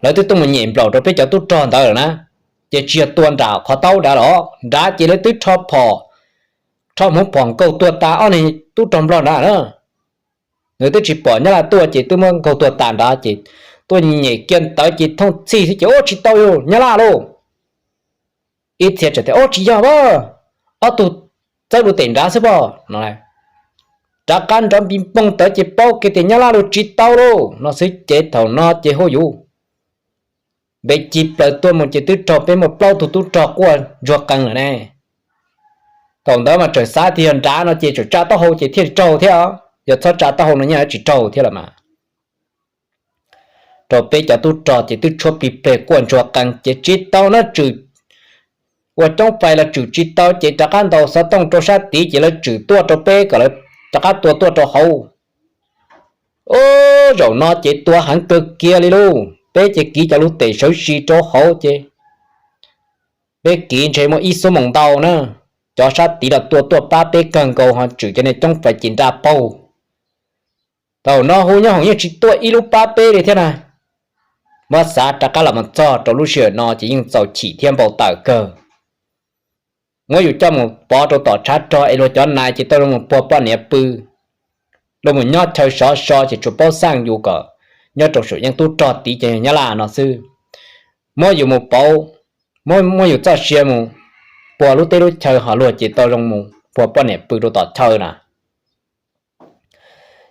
Lawv twb tuaj mus nyem nplaum rau peb cov tub rog ntawd lawm na, ces tsis yog tua nram qhov taub nrad los nrad ces lawv twb rho phom, rho hmuv phom nkaug tua tas ob niag tub rog nplog nrad na. Nws twb tsis pom Nyab Laj tuaj ces twb muab nkaug tua tas nrad ces tuaj nyem kiag ntawd ces thooj txhij xwb ces ub tsis tau yus Nyab Laj lauj. Ib txhia tseem tias ub tsis yog a, ob tug txawb lub tes nrad xwb pob no. Rov qab nrov npis npoog tawv ces paub kiag tias Nyab Laj lug tsis tau lauj no xwb ces thaum no ces hu yus npe cig plaws tuaj mus ces twb raug peb muaj plaub tug tub rog quaj ntsuag qees lawm ne. Thaum ntawd mas tseem xav tias yog nrad no ces tseem tsa taub hau ces thiaj li raug thiab, yog txhob tsa taub hau no yeej tsis raug thiab los mas. Rau peb cov tub rog ces twb tshuab plig pleg quaj ntsuag qees ces tsis tau na, tswm ua coob fais los tswm tsis tau ces rov qab ntaus xov tooj rau sab tid ces lawv tswm tuaj rau peb kom lawv rov qab tua tuaj rau hauv. Ub, zaum no ces tua heev kawg kiag li lauj, peb ces kiv cov lub tes sawv si rau hauv ces peb kiv ntshe muaj ib xuab moos ntau na, cov sab tid los tua tuaj pab peb kawg nkaus ho tswm cov niag coob fais ces nra paug. Thaum no hu nyob hoom yeej tsis tuaj ib lub pab peb li thiab na. Muab xav rov qab los mus txog rau lub sij hawm no ces yeej txaus chim thiab npau taws kawg. Muab yus coj mus pov rau tom tshav rog es luag cov nais ces tau zoo mus puag poj niam pw, luag mus nyob chaw sov so ces tsuas paub xaj yus kom nyob rau saum yeeb tub rog tid ces yog Nyab Laj no xwb. Muab yus mus pauv, muab yus txoj sia mus puag lub teb lub chaw ho luag ces tau zoo mus puag poj niam pw rau tom chaw na.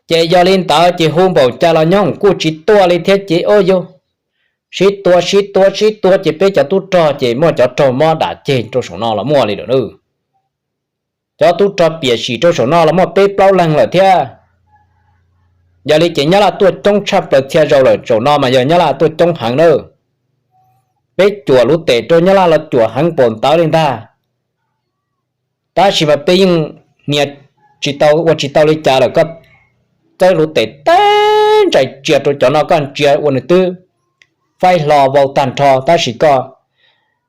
Ces yog li ntawd ces hu npaum cas los nyob hoom kuj tsis tuaj li thiab ces ua yus sib tua sib tua sib tua ces peb cov tub rog ces muaj cov raug mob dam ceg rau saum no los muaj li lawm na. Cov tub rog piam sim rau saum no los muaj peb plaub leeg lawm thiab. Yog li ces Nyab Laj tuaj coob tshaj plaws txhia zaus lawm, saum no mas yog Nyab Laj tuaj coob heev na. Peb cuam lub tes rau Nyab Laj los cuam heev npaum ntawd li ntag. Tab sis mas peb yeej nias tsis tau ua tsis tau li cas lawm, koj txawb lub tes teb ntsais ntsia rau cov no koj ntsia ua nws twb faib hlo vau tag nrho, tab sis koj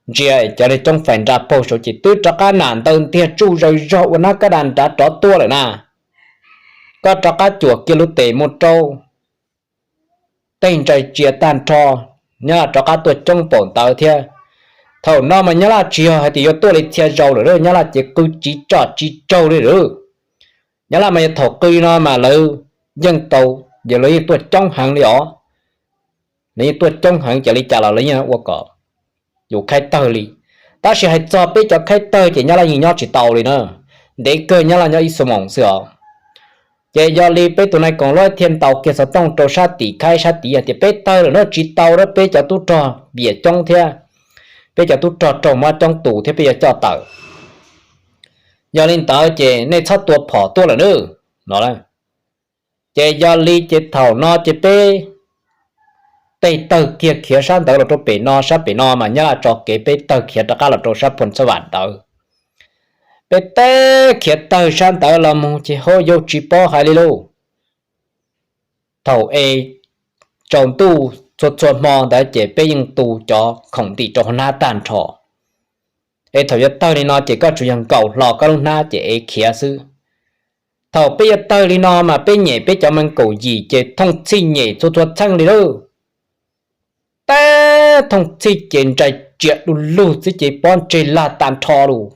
ntsia cov niag coob fais nra paug saud ces twb rov qab nam ntaw ntiag tsuj zaws zog ua nab kab da nrad rov tuaj lawm na. Koj rov qab cuam kiag lub tes mus rau tej ntsais ntsia tag nrho, Nyab Laj rov qab tuaj coob npaum ntawd thiab. Thaum no mas Nyab Laj tsis yog hais tias yuav tuaj li txhia zaus lawm, Nyab Laj ces qw tsis tsom tsis tsaug li lawm. Nyab Laj mas yog thaum qw no mas lawv yeej tau, lawv yeej tuaj coob heev li os. Lawv yeej tuaj coob heev ces li cas los lawv yeej ua kom yus khaib tawg li. Tab sis hais txog peb cov khaib tawg ces Nyab Laj yeej nyob tsis tau li na, ntev kawg Nyab Laj nyob ib xuab moos xwb os. Ces yog li peb tus nai koom luab thiaj ntaus kiag xov tooj rau sab tim khaib sab tid hais tias peb tawg lawm na, tsis tau lawm, peb cov tub rog piam coob thiab. peb cov tub rog raug mob coob tus thiab peb yuav coj tawm. Yog li ntawd ces nej txhob tua phom tuaj lawm nawb, no. Ces yog li ces thaum no ces peb tej tawg kiag khiav sab ntawd los rau pem no, sab pem no mas Nyab Laj tso kev peb tawg khiav rov qab los rau sab Phoo Xab Vam ntawd. Peb tej khiav tawg sab ntawd los mus ces hauj yau tsis paub hais li lauj. Thaum es tsaus ntuj txhua txhua hmo ntawd ces peb yeej tu cov khoom ntim rau hauv hnab tag nrho. Es thaum yuav tawg li no ces koj tsuas yog nkaum hlo koj lub hnab ces ev khiav xwb. Thaum peb yuav tawg li no mas peb nyem peb cov me kaum yim ces thooj txhij nyem txhua txhua txheej li lauj. Teb thooj txhij ces ntsais tsiav du lug xwb ces pob ntseg lag tag nrho lus,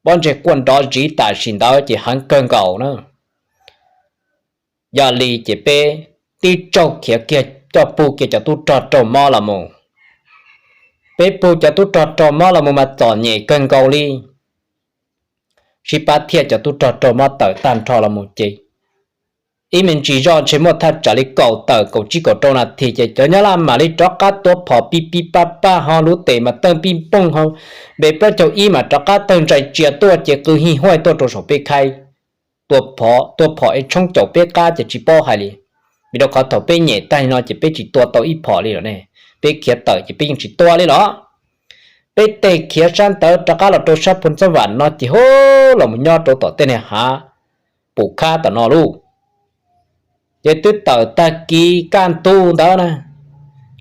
pob ntseg quaj nrov ziv tam sim ntawd ces heev kawg nkaus na. Yog li ces peb tib tsaug khiav kiag coj pug kiag cov tub rog raug mob los mus. Peb pug cov tub rog raug mob los mus mas txom nyem kawg nkaus li. Sib pab thiaj cov tub rog raug mob tawm tag nrho los mus ces ib me ntsis zoj ntshe muaj thaj tsam li kaum tawm kaum tsib kaum rau nas this ces cov Nyab Laj mam li rov qab tua phom pib pib pab pab ho lub tes mas tawg pij pooj ho npe plaub caug ib mas rov qab tawg ntsais tsiav tuaj ces qw hij huaj tuaj rau saum peb khaib. Tua phom es tshoob caum peb qab ces tsis paub hais li. Vim rau qhov thaum peb nyem tag li no ces peb tsis tua tau ib phom li lawm ne. Peb khiav tawm ces peb yeej tsis tua li los. Peb tej khiav sab ntawd rov qab los rau sab Phoo Xab Vam no ces hu los mus nyob rau tom tej niag hav pum khab tom no lauj. Ces twb tawm tag kis kaj ntug ntawd na,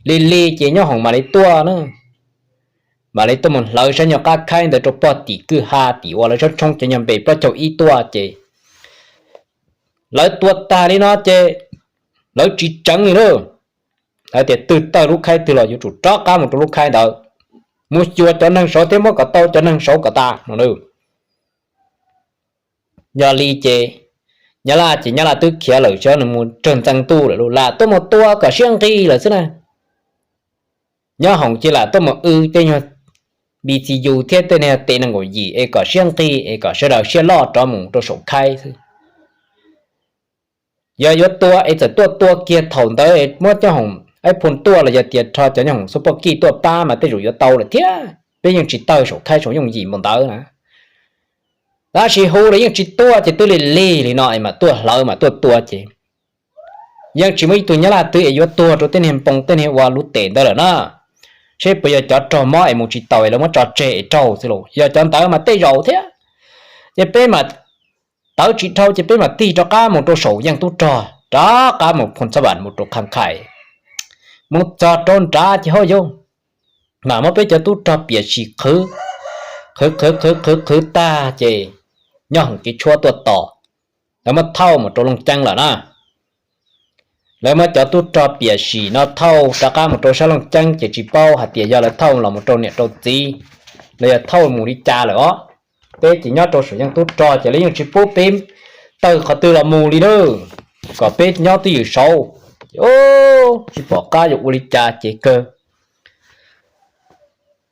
lig lig ces nyob hoom mam li tuaj na, mam li tuaj mus hlawv sab nyuag qab khaib ntawd rau pog tim kwj ha tim uas lawv tshoob tshoob cov nyuag npe plaub caug ib tuaj ces lawv tua tag li no ces lawv tsis tseev li lauj. Lawv tias twg tawg lub khaib twg los yuav tsum rov qab mus rau lub khaib ntawd, mus xyuas cov neeg saud thiab muab kom tau cov neeg saud kom tas no. Yog li ces Nyab Laj ces Nyab Laj twb khiav lawm xyov nws mus raws ntxeev ntuj lawm lauj, lam tuaj mus tua kom siab nqig lawm xwb na. Nyob hoom ces lam tuaj mus w tej nyuag B C U thiab tej niag tes nees nkaum yim es kom siab nqig es kom sawv daws siab loj rov mus rau saum khaib xwb. Yog yuav tua es txawm tuaj tua kiag thaum ntawd es muab cov hoom aib phoo tuaj los yog tias rho cov nyob hoom xub poj kij tuaj pab mas tej zaum yuav tau lawm thiab, peb yeej tsis tawg saum khaib saum yooj yim npaum ntawd na. Tab sis hu los yeej tsis tuaj ces twb lig lig li no es mam tuaj hlawv mam tuaj tua ces yeej tsis muaj ib tug Nyab Laj twg es yuav tuag rau tej niag npoo tej niag ua lub tes ntawd lawm na. Seb puas yog cov raug mob es mus tsis taus es lawv muab tso tseg es raug xwb los yog cov ntawd mas tej zaum thiab. Ces peb mam tawv tsis dhau ces peb mam tig rov qab mus rau saum yeej tub rog, rov qab mus Phoo Xab Vam mus rau Khaj Khais. Mus txog rau nrad ces hauj yau mam muab peb cov tub rog piam sim qhwv, qhwv qhwv qhwv qhwv qhwv tag ces nyob hoom kev tshuab tuaj tos, lawv muab thauj mus rau Looj Ceeb lawm na. Lawv muab cov tub rog piam sim no thauj rov qab mus rau sab Looj Ceeb ces tsis paub hais tias yog lawv thauj los mus rau niam rau txiv los yog thauj mus li cas lawm os. Peb ces nyob rau saum yeej tub rog ces lawv yeej tsis pub peb tawg qhov twg los mus li na, kom peb nyob twj ywm saud. Ces tsis pom qab yuav ua li cas ces kawg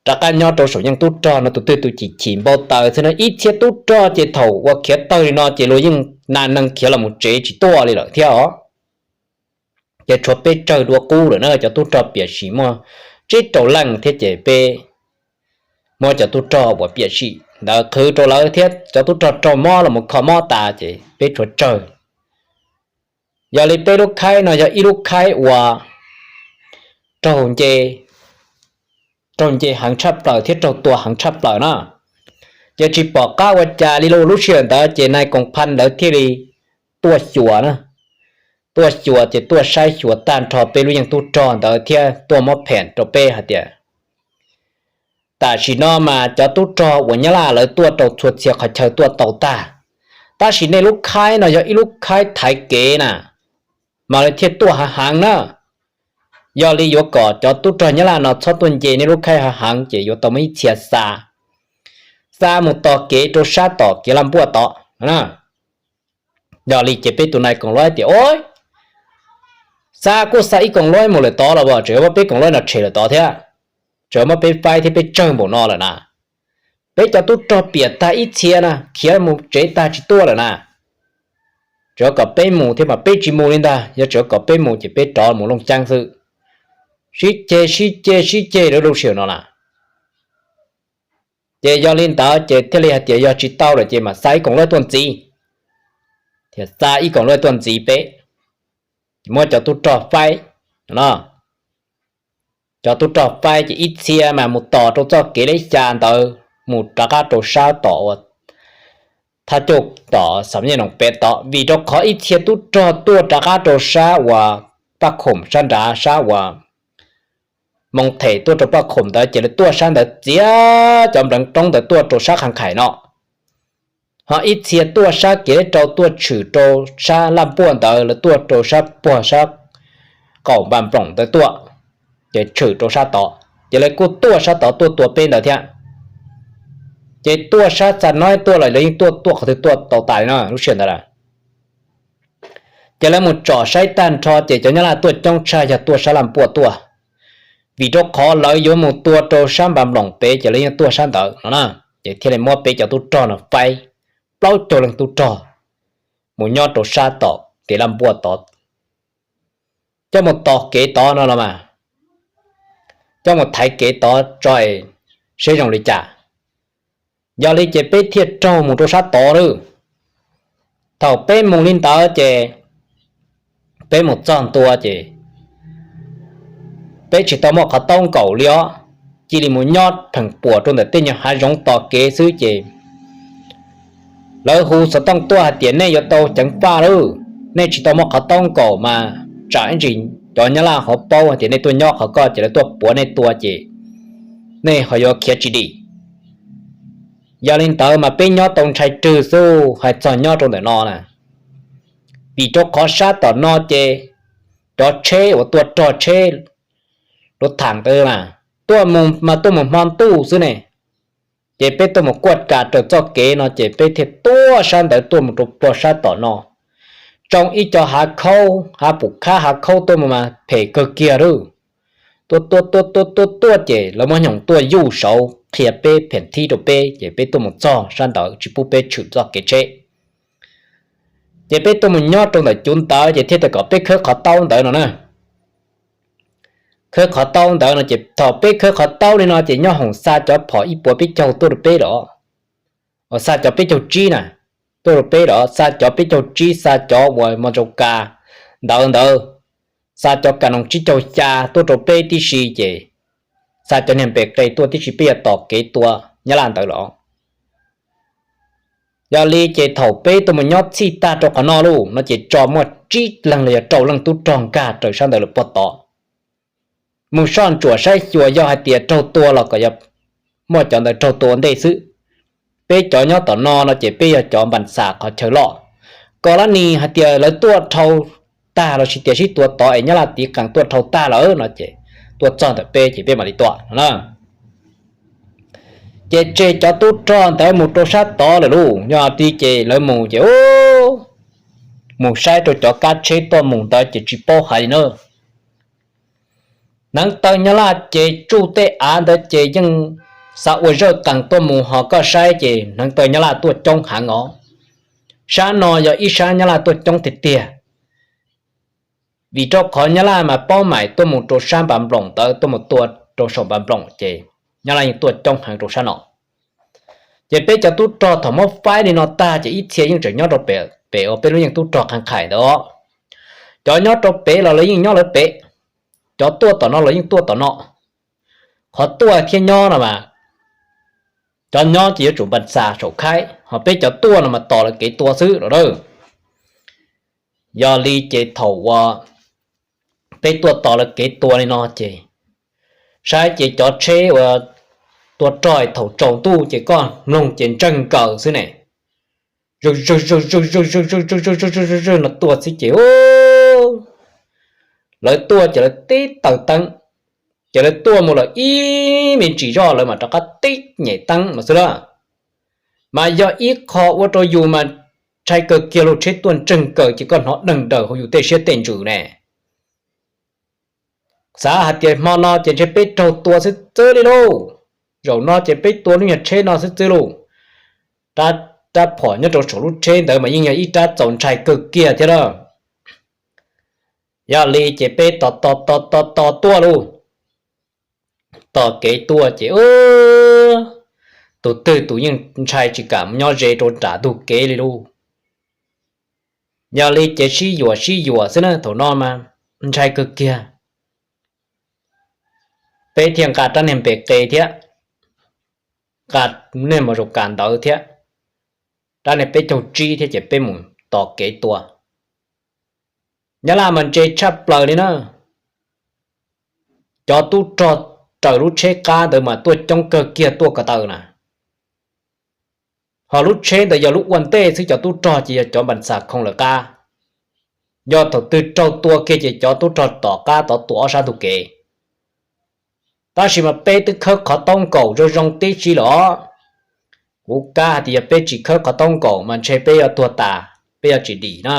rov qab nyob rau saum yeej tub rog no tus twg tus chim chim npau taws xwb na. Ib txhia tub rog ces thaum ua khiav tawg li no ces luag yeej nas neeg khiav los mus tsev tsis tuaj li lawm thiab os. Ces tshuav peb tsawg dua qub lawm na, cov tub rog piam sim muaj tsib rau leej thiab ces peb muab cov tub rog uas piam sim ntawd qhwv rau lawv thiab cov tub rog raug mob los mus kho mob tas ces peb tshuav tsawg. Yog li peb lub khaib no yog ib lub khaib uas raug nce, raug nce heev tshaj plaws thiab raug tua heev tshaj plaws na. Ces tsis pom qab ua cas li lauj, lub sij hawm ntawd ces nais koom phaj ntawd thiaj li tuaj xyuas na, tuaj xyuas ces tuaj saib xyuas tag nrho peb lub yeej tub rog ntawd thiab tuaj muab pheem rau peb hais tias tam sim no mas cov tub rog uas Nyab Laj lawv tuaj rau txhua txhia qhov chaw tuaj tau tag, tab sis nej lub khaib no yog ib lub khaib thaiv kev na, mas lawv thiaj tuaj heev heev na. Yog li yuav kom cov tub rog Nyab Laj no txhob tuaj nce nej lub khaib heev heev ces yuav tau muaj ib txhia xa, xa mus tos kev rau sab tom kev laj npuaj tod. Yog li ces peb tus nais koom luaj tias, o, xa kuj xa ib koom luaj mus lawm tod los as, tseem yuav muab peb koom luaj no tshem lawm tod thiab, tseem muab peb faib thiab peb tsawg npaum no lawm na. Peb cov tub rog piam tag ib txhia na khiav mus tsev tag tsis tuaj lawm na. Tseem yuav kom peb mus thiab mas peb tsis mus li ntag, yog tseem yuav kom peb mus ces peb rov mus Looj Ceeb xwb. Sib ceg sib ceg sib ceg lawm lub sij hawm no na. Ces yog li ntawd ces thiaj li hais tias yog tsis tau lawm ces mam xa ib koom luaj tuaj ntxiv, thiaj xa ib koom luaj tuaj ntxiv peb, ces muab cov tub rog faib no. Cov tub rog faib ces ib txhia mas mus tos rau txoj kev leb xya ntawd mus rov qab rau sab tom uas thaj cuj tom xam nyej noos pem tod, vim rau qhov ib txhia tub rog tuaj rov qab rau sab uas paj khoom sab nrad, sab uas moo them tuaj rau paj khoom ntawd, ces lawv tuaj sab ntawd txiav cov npleev roob ntawd tuaj rau sab qha nqhais no. Ho ib txhia tuaj sab kev leb rau tuaj tshwm rau sab laj npuaj ntawd, lawv tuaj rau sab puag sab qaum npas nploom ntawd tuaj, ces tshwm rau sab tod, ces lawv kuj tuaj sab tod tuaj tua peb ntawd thiab. Ces tuaj sab txaj nob tuaj los lawv yeej tuaj tuaj qhov twg tuaj tau tas li no lub sij hawm ntawd lawm. Ces lawv mus tsom saib tag nrho ces cov Nyab Laj tuaj coob tshaj yog tuaj sab laj npuaj tuaj, vim rau qhov lawv yuav mus tua rau sab npas nploom pem ces lawv yeej tuaj sab ntawd no na. Ces thiaj li muab peb cov tub rog no faib, plaub caug leej tub rog mus nyob rau sab tom kev laj npuaj tod, coj mus tos kev tod no los mas, coj mus thaiv kev tod tso seb zoo li cas. Yog li ces peb thiaj raug mus rau sab tod lawm. Thaum peb mus li ntawd ces peb mus txog ntua ces peb tsis tau muaj qhov taub nkaum li os, cia li mus nyob pheem puam rau ntawm tej nyuag hav zoov tos kev xwb ces lawv hu xov tooj tuaj hais tias nej yuav tau ceev faj lawm, nej tsis tau muaj qhov taub nkaum mas tsam ib ntsis cov Nyab Laj ho paub hais tias nej tuaj nyob qhov ko ces lawv tuaj puav nej tua ces nej ho yuav khiav tsis dim. Yog li ntawd mas peb nyob tau ntshai rwg xwb hais txog nyob rau ntawm no na. Vim rau qhov sab tom no ces cov tsheb uas tuaj rog tsheb luv tham ntawd mas tuaj mus mas tuaj mus hmo ntuj xwb ne, ces peb tuaj mus kuaj kas raws txoj kev no ces peb thiaj tuaj sab ntawd tuaj mus rau puag sab tom no. Tsoo ib co hav khaub, hav pum khab hav khaub tuaj mus mas phem kawg kiag lawm. Tuaj tuaj tuaj tuaj tuaj tuaj ces lawv muab nyoos tuaj yuj saud qhia peb phem thib rau peb ces peb tuaj mus txog sab ntawd tsis pub peb tshwm txoj kev tsheb. Ces peb tuaj mus nyob rau ntawm cuv ntawd ces thiaj tias kom peb khawb qhov taub ntawd no na. Khawb qhov taub ntawd no ces thaum peb khawb qhov taub li no ces nyob hoom xa cov phom ib puas peb caug tuaj rau peb los, uas xa cov peb caug tsib na, tuaj rau peb los xa cov peb caug tsib, xa cov uas mos zau kas ntawd ntawd, xa cov kas noos tsib caug xya tuaj rau peb tib si ces xa cov niag npe qe tuaj tib si peb yuav tos kev tua Nyab Laj ntawd los. Yog li ces thaum peb tuaj mus nyob txhij tag rau qhov no lauj no ces tso muaj tsib leeg los yog rau leej tub rog nkag raws sab ntawd lawm puag tod mus soj ntsuam saib xyuas yog hais tias raug tua los kom yog muaj cov ntawd raug tua ua ntej xwb. Peb cov nyob tom no no ces peb yog cov npas xas qhov chaw loj. Kom lab nis hais tias lawv tuaj dhau tag los sis tias sib tua tod es Nyab Laj tiv qees tuaj dhau tag lawm no ces tuaj txog ntawm peb ces peb mam li tua no na. Ces tseg cov tub rog ntawd mus rau sab tod lawm lauj. Yog li ces lawv mus ces mus saib rau cov kab tsheb tuaj mus ntawd ces tsis paub hais li na. Hneev taw Nyab Laj ces tsuj tej av ntawd ces yeej xav ua zawj qees tuaj mus ho koj saib ces hneev taw Nyab Laj tuaj coob heev os. Sab no yog ib sab Nyab Laj tuaj coob tiag tiag. Vim rau qhov Nyab Laj mas paub maim tuaj mus rau sab npas nploom ntawd tuaj mus tua rau saum npas nploom ces Nyab Laj yeej tuaj coob heev rau sab no. Ces peb cov tub rog thaum muab faib li no tag ces ib txhia yeej tseem nyob rau pem uas peb lub yeej tub rog qhab nqhaim ntawd. Cov nyob rau pem los lawv yeej nyob lawv pem, cov tuaj tom no los yeej tuaj tom no. Qhov tuaj thiab nyob no mas cov nyob ces yuav tsum npas xas saum khaib, ho peb cov tuaj no mas tos lawv kev tua xwb los lawm. Yog li ces thaum uas peb tuaj tos lawv kev tua li no ces saib ces cov tsheb uas tua rog thaum tsaus ntuj ces koj mloog ces ntseeg nkaws xwb ne. Zwg zwg zwg zwg zwg no tuaj xwb ces lawv tuaj ces lawv tib taws teeb, ces lawv tuaj mus lawm ib me ntsis zoj lawv mam rov qab tib nyem teeb no xwb lawm. Mas yog ib qho ua rau yus mas ntshai kawg kiag lauj, tsheb tuaj ntseeg nkaws ces koj hnov deeg daws hauv yus tej siab tej ntsws ne. Xav hais tias hmo no ces ntshe peb raug tua xwb txwb li lauj. Zaum no ces peb tua lub nyuag tsheb no xwb txwb lauj. Rab phom nyob rau saum lub tsheb ntawd mas yeej yog ib rab txaus ntshai kawg kiag thiab lawm. Yog li ces peb tos tos tos tos tos tuaj lauj. Tos kev tuaj ces, ub, tus twg tus yeej ntshai tsis kam nyob ze rau nram ntug kev li lauj. Yog li ces sib yuam sib yuam xwb na, thaum no mas ntshai kawg kiag. Peb thiaj nqa rab niag npe qe thiab, nqa niag mos zaum kas ntawd thiab, rab niag peb caug tsib thiab ces peb mus tos kev tua. Nyab laj mas ntse tshaj plaws li na. Cov tub rog raws lub tsheb qab ntawd mas tuaj coob kawg kiag tuaj ko taw na. Ho lub tsheb ntawd yog lub ua ntej xwb, cov tub rog ces yog cov npas xas khoo lawv qab. Yog thaum twg raug tua kiag ces cov tub rog tom qab tod tua ob sab ntug kev. Tab sis mas peb twb khawb qhov taub nkaus zoo zoo tib si lawm os. Kuv kav hais tias yog peb tsis khawb qhov taub nkaus mas ntshe peb yuav tuag tas, peb yuav tsis dim na.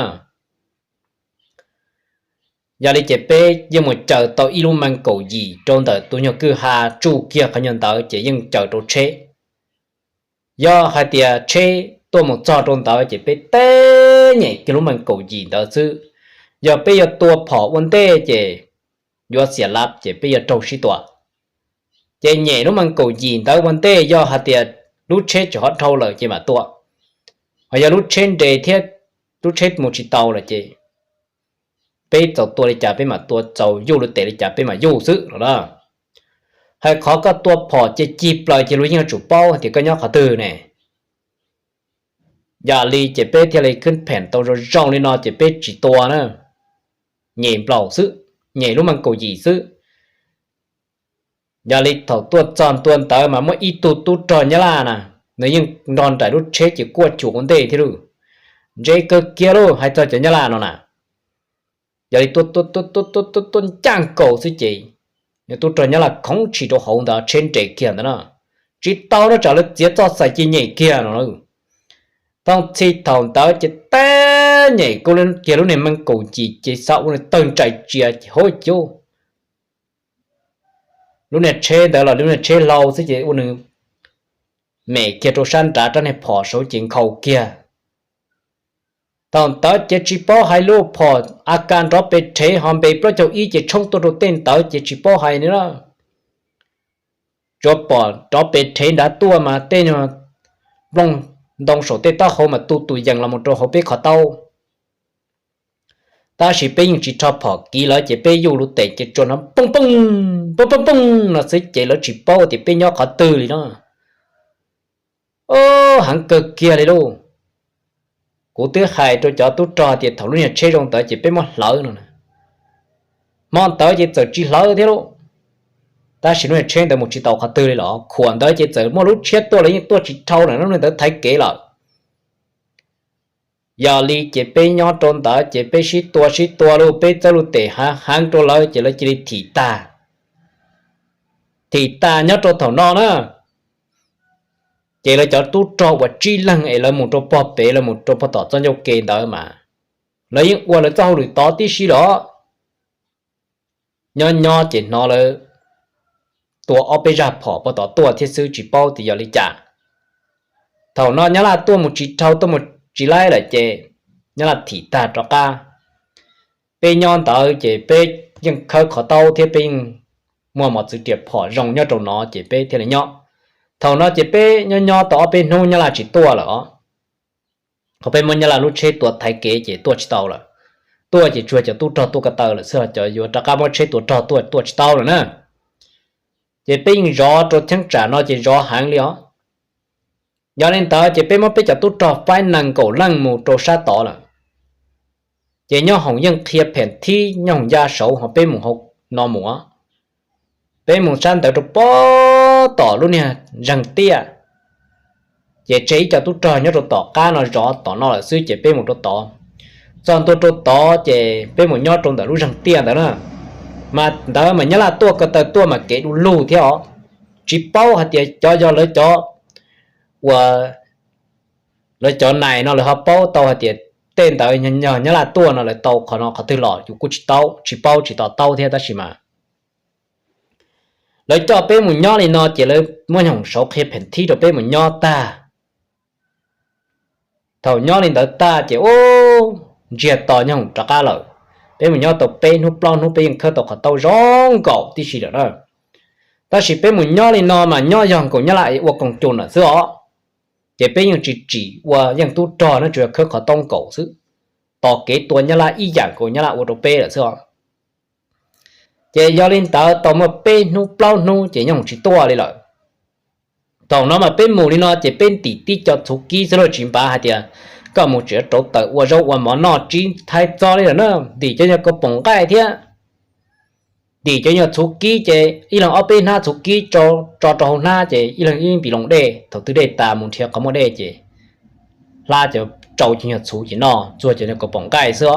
Yog li ces peb yeej mus caws tau ib lub mees kaum yim rau ntawm tus nyuag kwj ha tsuj kiag qhov nyuag ntawd ces yeej caws rau tsheb. Yog hais tias tsheb tuaj mus txog rau ntawd ces peb teb nyem kiag lub mees kaum yim ntawd xwb. Yog peb yuav tua phom ua ntej ces yuav xiam lav ces peb yuav raug sib tua. Ces nyem lub mees kaum yim ntawd ua ntej, yog hais tias lub tsheb tsis hov dhau lawm ces mam tua. Ho yog lub tsheb nres thiab lub tsheb mus tsis tau lawm ces peb txaus tua li cas peb mam tua, txaus yuj lub tes li cas peb mam yuj xwb no na. Hais qhov koj tua phom ces cig plaws ces luag yeej yuav tsum paub tias koj nyob qhov twg ne. Yog li ces peb thiaj li khwb pheem tau zoo zoo li no ces peb tsis tua na, nyem nplaum xwb, nyem lub mees kaum yim xwb. Yog li thaum tuaj txog ntua ntawd mas muaj ib tug tub rog Nyab Laj na, nws yeej nrog nraim lub tsheb ces kuaj cuam ua ntej thiab lauj. Ntse kawg kiag lauj, hais txog cov Nyab Laj no na. Yog li tuaj tuaj tuaj tuaj tuaj tuaj ncaj nkaus xwb ces tub rog Nyab Laj khoov tshis rau hauv ntawd, tsheb nres kiag ntawd na. Tsis tau no, tsam lawv txiav txoj xaim ces nyem kiag no. Thooj txhij thaum ntawd ces teb nyem kiag lub niag mees kaum yim ces xav ua nws tawg ntsais tsias ces hauv cub lub niag tsheb ntawd los lub niag tsheb hlau xwb ces ua nws mem kiag rau sab nrad, rab niag phom saud ces nkhaus kiag. Thaum ntawd ces tsis paub hais lub phom A K nrov pes rhev ho npe plaub caug ib ces tshoob tuaj rau tej ntawd ces tsis paub hais li na. Tsuas pom nrov pes rhev nrad tuaj mas tej nyuag nplooj ntoo saum tej taub hau mas tu tus yees los mus rau hauv peb qhov taub. Tab sis peb yeej tsis rho phom kiv lawv ces peb yuj lub tes ces tsuas hnov poob poob poob poob poob no xwb ces lawv tsis paub tias peb nyob qhov twg li no. Heev kawg kiag li lauj. Kuv twb hais rau cov tub rog tias thaum lub niag tsheb zoo ntawd ces peb muab hlawv no na. Hmo ntawd ces txawm tsis hlawv thiab lauj. Tab sis lub niag tsheb ntawd mus tsis tau qhov twg li los khuam ntawd ces txawm muaj lub tshiab tuaj los yeej tuaj tsis dhau lawm, lub niag ntawd thaiv kev lawm. Yog li ces peb nyob rau ntawd ces peb sib tua sib tua lauj, peb txawb lub tes heev heev rau lawv ces lawv cia li thim tag. Thim tag nyob rau thaum no na, ces lawv cov tub rog uas tsib leeg es lawv mus rau pog pem, lawv mus rau pog tom txoj ncauj ke ntawd mas lawv yeej ua lawv txoj hauj lwm tod tib si los. Nyob nyob ces hnov lawv tua ob peb zaj phom pog tom tuaj thiab xwb, tsis paub tias yog li cas. Thaum no Nyab Laj tuaj mus tsis dhau, tuaj mus tsis laib lawm ces Nyab Laj thim tag rov qab. Peb nyob ntawd ces peb yeej khawb qhov taub thiab peb yeej muaj mos txwv riam phom zoo nyob rau no ces peb thiaj li nyob. Thaum no ces peb nyob nyob tau ob peb hnub Nyab Laj tsis tuaj lawm os. Qhov peb muab Nyab Laj lub tsheb tua thaiv kev ces tuaj tsis tau lawm. Tuaj ces tsuas cov tub rog tuaj ko taw lawm xwb, cov yuav rov qab muab tsheb tua rog tuaj tuaj tsis tau lawm na. Ces peb yeej zov rau cheeb tsam no ces zov heev li os. Yog li ntawd ces peb muab peb cov tub rog faib nees nkaum leej mus rau sab tod lawm. Ces nyob hoom yeej qhia phem thib nyob hoom ya saud ho peb mus hauv no mus. Peb mus sab ntawd rau pob tom lub niag zeeg tiaj, ces tseg ib co tub rog nyob rau tom qab no zov tom no lawm xwb ces peb mus rau tod. Txog ntua rau tod ces peb mus nyob rau ntawm lub zeeg tiaj ntawd na. Mas ntawd mas Nyab Laj tuaj ko taw tuaj mas kev du lug thiab os. Tsis paub hais tias cov yog lawv cov uas lawv cov nais no lawv ho paub tau hais tias tej ntawd yog Nyab Laj tuaj no lawv tau qhov no qhov twg los yus kuj tsis tau, tsis paub tsis to taub thiab tab sis mas lawv coj peb mus nyob li no ces lawv muab nyob hoom saud qhia phem thib rau peb mus nyob tag. Thaum nyob li ntawd tag ces ub, ntsiag to nyob hoom rov qab lawm. Peb mus nyob tau peb hnub plaub hnub peb yeej khawb tau qhov taub zoo nkaus tib si lawm na. Tab sis peb mus nyob li no mas nyob yog nkaus Nyab Laj ua koom cum lawm xwb os. Ces peb yeej tsis tsim ua yeej tub rog no, tsuas yog khawb qhov toob nkaus xwb, tos kev tua Nyab Laj ib yam nkaus Nyab Laj ua rau peb lawm xwb os. Ces yog li ntawd tau muaj peb hnub plaub hnub ces nyob tsis tuaj li lawm. Thaum no mas peb mus li no ces peb ntim tib co txhuv kib xwb, lawv tsis npav hais tias koj mus tseem rauv taws ua zaub ua mov noj tsis thaij txog li lawm na, ntim cov nyuag kaus poom nqaij thiab ntim cov nyuag txhuv kib ces ib leeg ob peb hnab txhuv kib tso rau hauv hnab ces ib leeg ib npis loo dej, thaum twg dej tas mus nrhiav qhov muaj dej ces hla cov, rau cov nyuag txhuv ces noj txuag cov nyuag kaus poom nqaij xwb.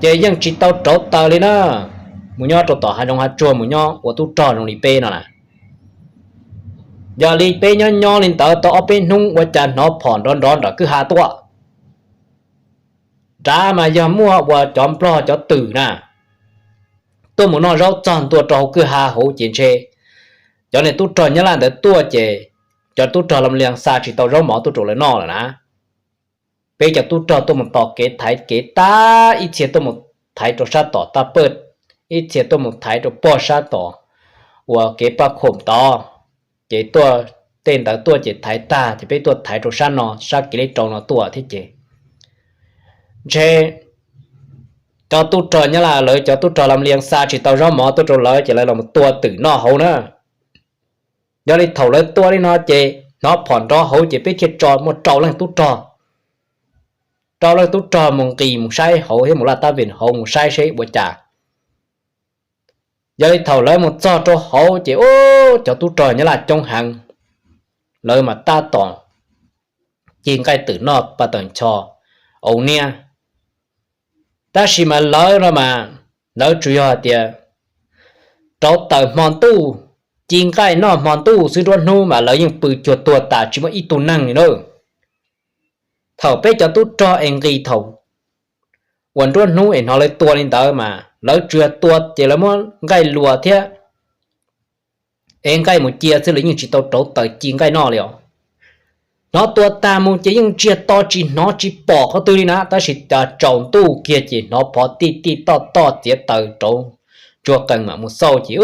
Ces yeej tsis tau rauv taws li na, mus nyob rau tom hav zoov hav tsuag mus nyob ua tub rog zoo li peb no na. Yog li peb nyob nyob li ntawd tau ob peb hnub ua cas hnov phom nrov nrov nram kwj ha tuaj. Nrad mas yog muaj ua cov nplog cov twm na tuaj mus noj zaub txog ntua rau hauv kwj ha hauv ces ntshe cov niag tub rog Nyab Laj ntawd tuaj ces cov tub rog Lam Lias xa tsis tau zaub mov tuaj rau lawv noj lawm na. Peb cov tub rog tuaj mus tos kev thaiv kev tag, ib txhia tuaj mus thaiv rau sab tom Taj Pawj, ib txhia tuaj mus thaiv rau pog sab tom uas kev Paj Khoom tod. Ces tuaj, tej ntawd tuaj ces thaiv tag ces peb tuaj thaiv rau sab no, sab kev leb rau no tuaj thiab ces ntshe cov tub rog Nyab Laj, lawv cov tub rog Lam Lias xa tsis tau zaub mov tuaj rau lawv ces lawv los tua twm noj hauv na. Yog li thaum lawv tua li no ces hnov phom nrov hauv ces peb thiaj tso muaj rau leej tub rog, rau leej tub rog mus nqis mus saib hauv thiab mus laj tab vim hauv mus saib seb ua cas. Yog li thaum lawv mus txog rau hauv ces ub, cov tub rog Nyab Laj coob heev, lawv mas tab tom ci nqaij twm noj pa tawm ncho au niab. Tab sis mas lawv no mas lawv tsuas yog hais tias rauv taws hmo ntuj, ci nqaij noj hmo ntuj xwb, nruab hnub mas lawv yeej pw cuag tuag tas tsis muaj ib tug neeg li na. Thaum peb cov tub rog es nqis thaum uas nruab hnub es hnov lawv tua li ntawd mas lawv tsuas yog tua ces lawv muab nqaij luas thiab ev nqaij mus cia xwb, lawv yeej tsis tau rauv taws ci nqaij noj li os. Hnov tua tag mus ces yeej ntsiag to tsis hnov tsis pom qhov twg li na, tab sis cas tsaus ntuj kiag ces hnov phov tij tij toj toj txiav taws rauv tsuag qees mam mus xauj ces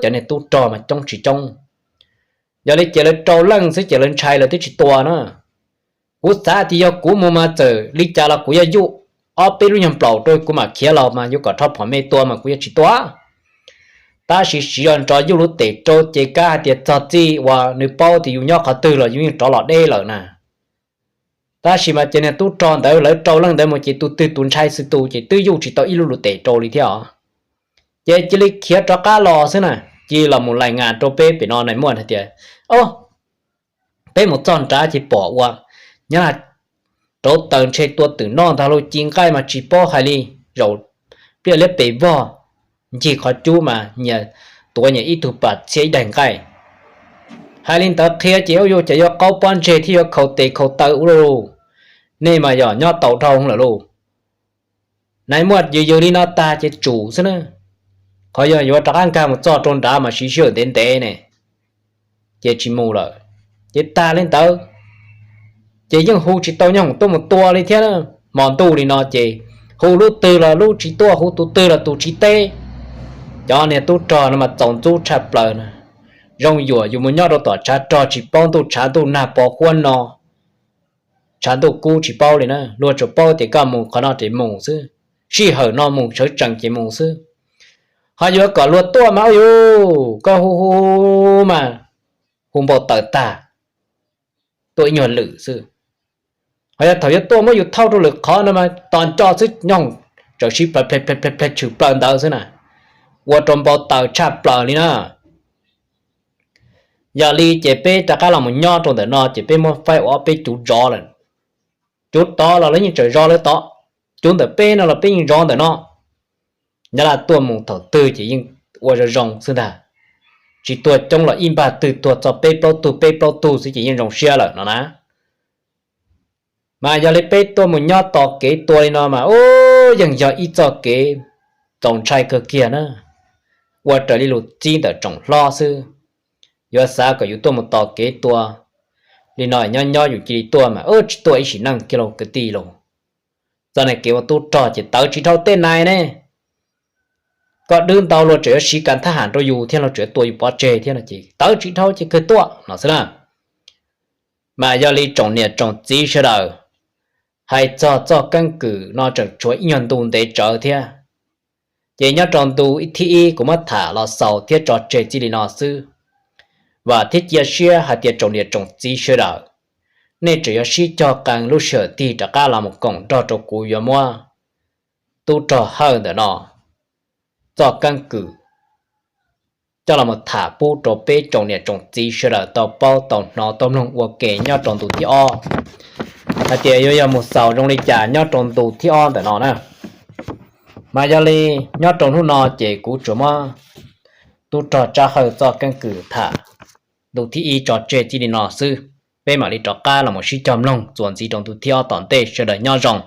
cov niag tub rog mas coob tsis coob. Yog li ces lawv rau leej xwb ces lawv ntshai lawv twb tsis tua na. Kuv xav tias yog kuv mus mas txawm li cas los kuv yuav yuj ob peb lub nyuag nplaum rau kuv mam khiav los mas yuav kom rho phom me tua mas kuv yuav tsis tua. Tab sis siv zog nrov yuj lub tes rau ces kav hais tias txog txij uas nws paub tias yus nyob qhov twg los yus yeej rov los deb lawm na. Tab sis mas ces niag tub rog ntawd lawv rau leej ntawd mus ces tus twg tus ntshai xwb tus ces twb yuj tsis tau ib lub lub tes rau li thiab os. Ces cia li khiav rov qab los xwb na, cia li los mus lais ngas rau peb pem no nais muaj hais tias, o, peb mus txog nrad ces pom ua Nyab Laj rauv taws ntshe tua twm noj ntag lauj, ci nqaij mas tsis paub hais li, zaum pliaj liab pes vog, ncig qhov cub mas nyias tuav nyias ib tug pas txhiab ib daig nqaij. Hais li ntawd qhia ces ua cas yuav qaub pob ntseg thiab yuav khaus tes khaus taw ua luaj, nej mas yog nyob tau dhau lawm lauj. Nais muaj yws yws li no tag ces tsum xwb na. Qhov yog yuav rov qab nkag mus txog rau nrad mas siv sij hawm ntev ntev ne, ces tsis mus lawm. Ces tag li ntawd ces yeej hu tsis tau nyob hoom tuaj mus tua li thiab. Hmo ntuj li no ces hu lub twg los lub tsis tuaj, hu tus twg los tus tsis teb. Cov niag tub rog no mas txaus ntxub tshaj plaws na. Zoo yuam yus mus nyob rau tom tshav rog tsis paub ntuj tshav ntuj nag pos huab no, tshav ntuj kub tsis paub li na, luag tsuas paub tias koj mus qhov no ces mus xwb, sij hawm no mus sawv tsees ces mus xwb. Ho yuav kom luag tuaj mas ua yus, koj hu hu mas hu npau taws tag, tuaj ib nyuag lwm xwb. Ho yog thaum yuav tuaj muab yus thauj rau lwm qhov no mas tos nco xwb, nyooj tsawm sib plaws ple ple ple tshwm plaws ntawd xwb na, ua rau npau taws tshaj plaws li na. Yog li ces peb rov qab los mus nyob rau ntawm no ces peb muab faib ua ob peb cuv zov lawm. Cuv tod los lawv yeej tseem zov lawv tod, cuv ntawm peb no los peb yeej zov ntawm no. Nyab Laj tuaj mus thaum twg ces yeej ua zoo zoo xwb ntag, tsis tuag coob los ib npag twg tuag txog peb plaub tug peb plaub tug xwb ces yeej zoo siab lawm no na. Mas yog li peb tuaj mus nyob tos kev tua li no mas ub, yeej yog ib txoj kev txaus ntshai kawg kiag na. Ua raws li lus txib ntawm tsoom hlob xwb, yuav xav kom yus tuaj mus tos kev tua li no nyob nyob yus cia li tuaj mas ub, tsis tuaj ib sim neej kiag lauj kwv tij lauj. Txoj niag kev ua tub rog ces tawv tsis dhau tej nais ne. koj dwb ntau luag tseem yuav siv kas thab ham rau yus thiab, luag tseem yuav tua yus pov tseg thiab no ces tawv tsis dhau ces kawg tuaj no xwb na. Mas yog li tsoom niam tsoom txiv sawv daws, hais txog txoj keeb kwm no tseem tshuav ib nyuag ntu ntev tsawv thiab. Ces nyob rau ntu thib ib kuv muab tham los xaus thiab tso tseg txij li no xwb. Vam thiab cia siab hais tias tsoom niam tsoom txiv sawv daws, nej tseem yuav sib cog qee lub sij hawm tig rov qab los mus koom nrog rau kuv yuav muab tub rog Hawj ntawm no txoj keeb kwm coj los mus tham pub rau peb tsoom niam tsoom txiv sawv daws tau paub tau hnov tau mloog ua ke nyob rau ntu thib ob, hais tias yuav yog mus xaus zoo li cas nyob rau ntu thib ob ntawm no na. Mas yog li nyob rau hnub no ces kuv tsuas muab tub rog Tsab Hawj txoj keeb kwm tham ntu thib ib tso tseg txij li no xwb. Peb mam li rov qab los mus sib cog mloog txuas ntxiv rau ntu thib ob tom ntej. Sawv daws nyob zoo.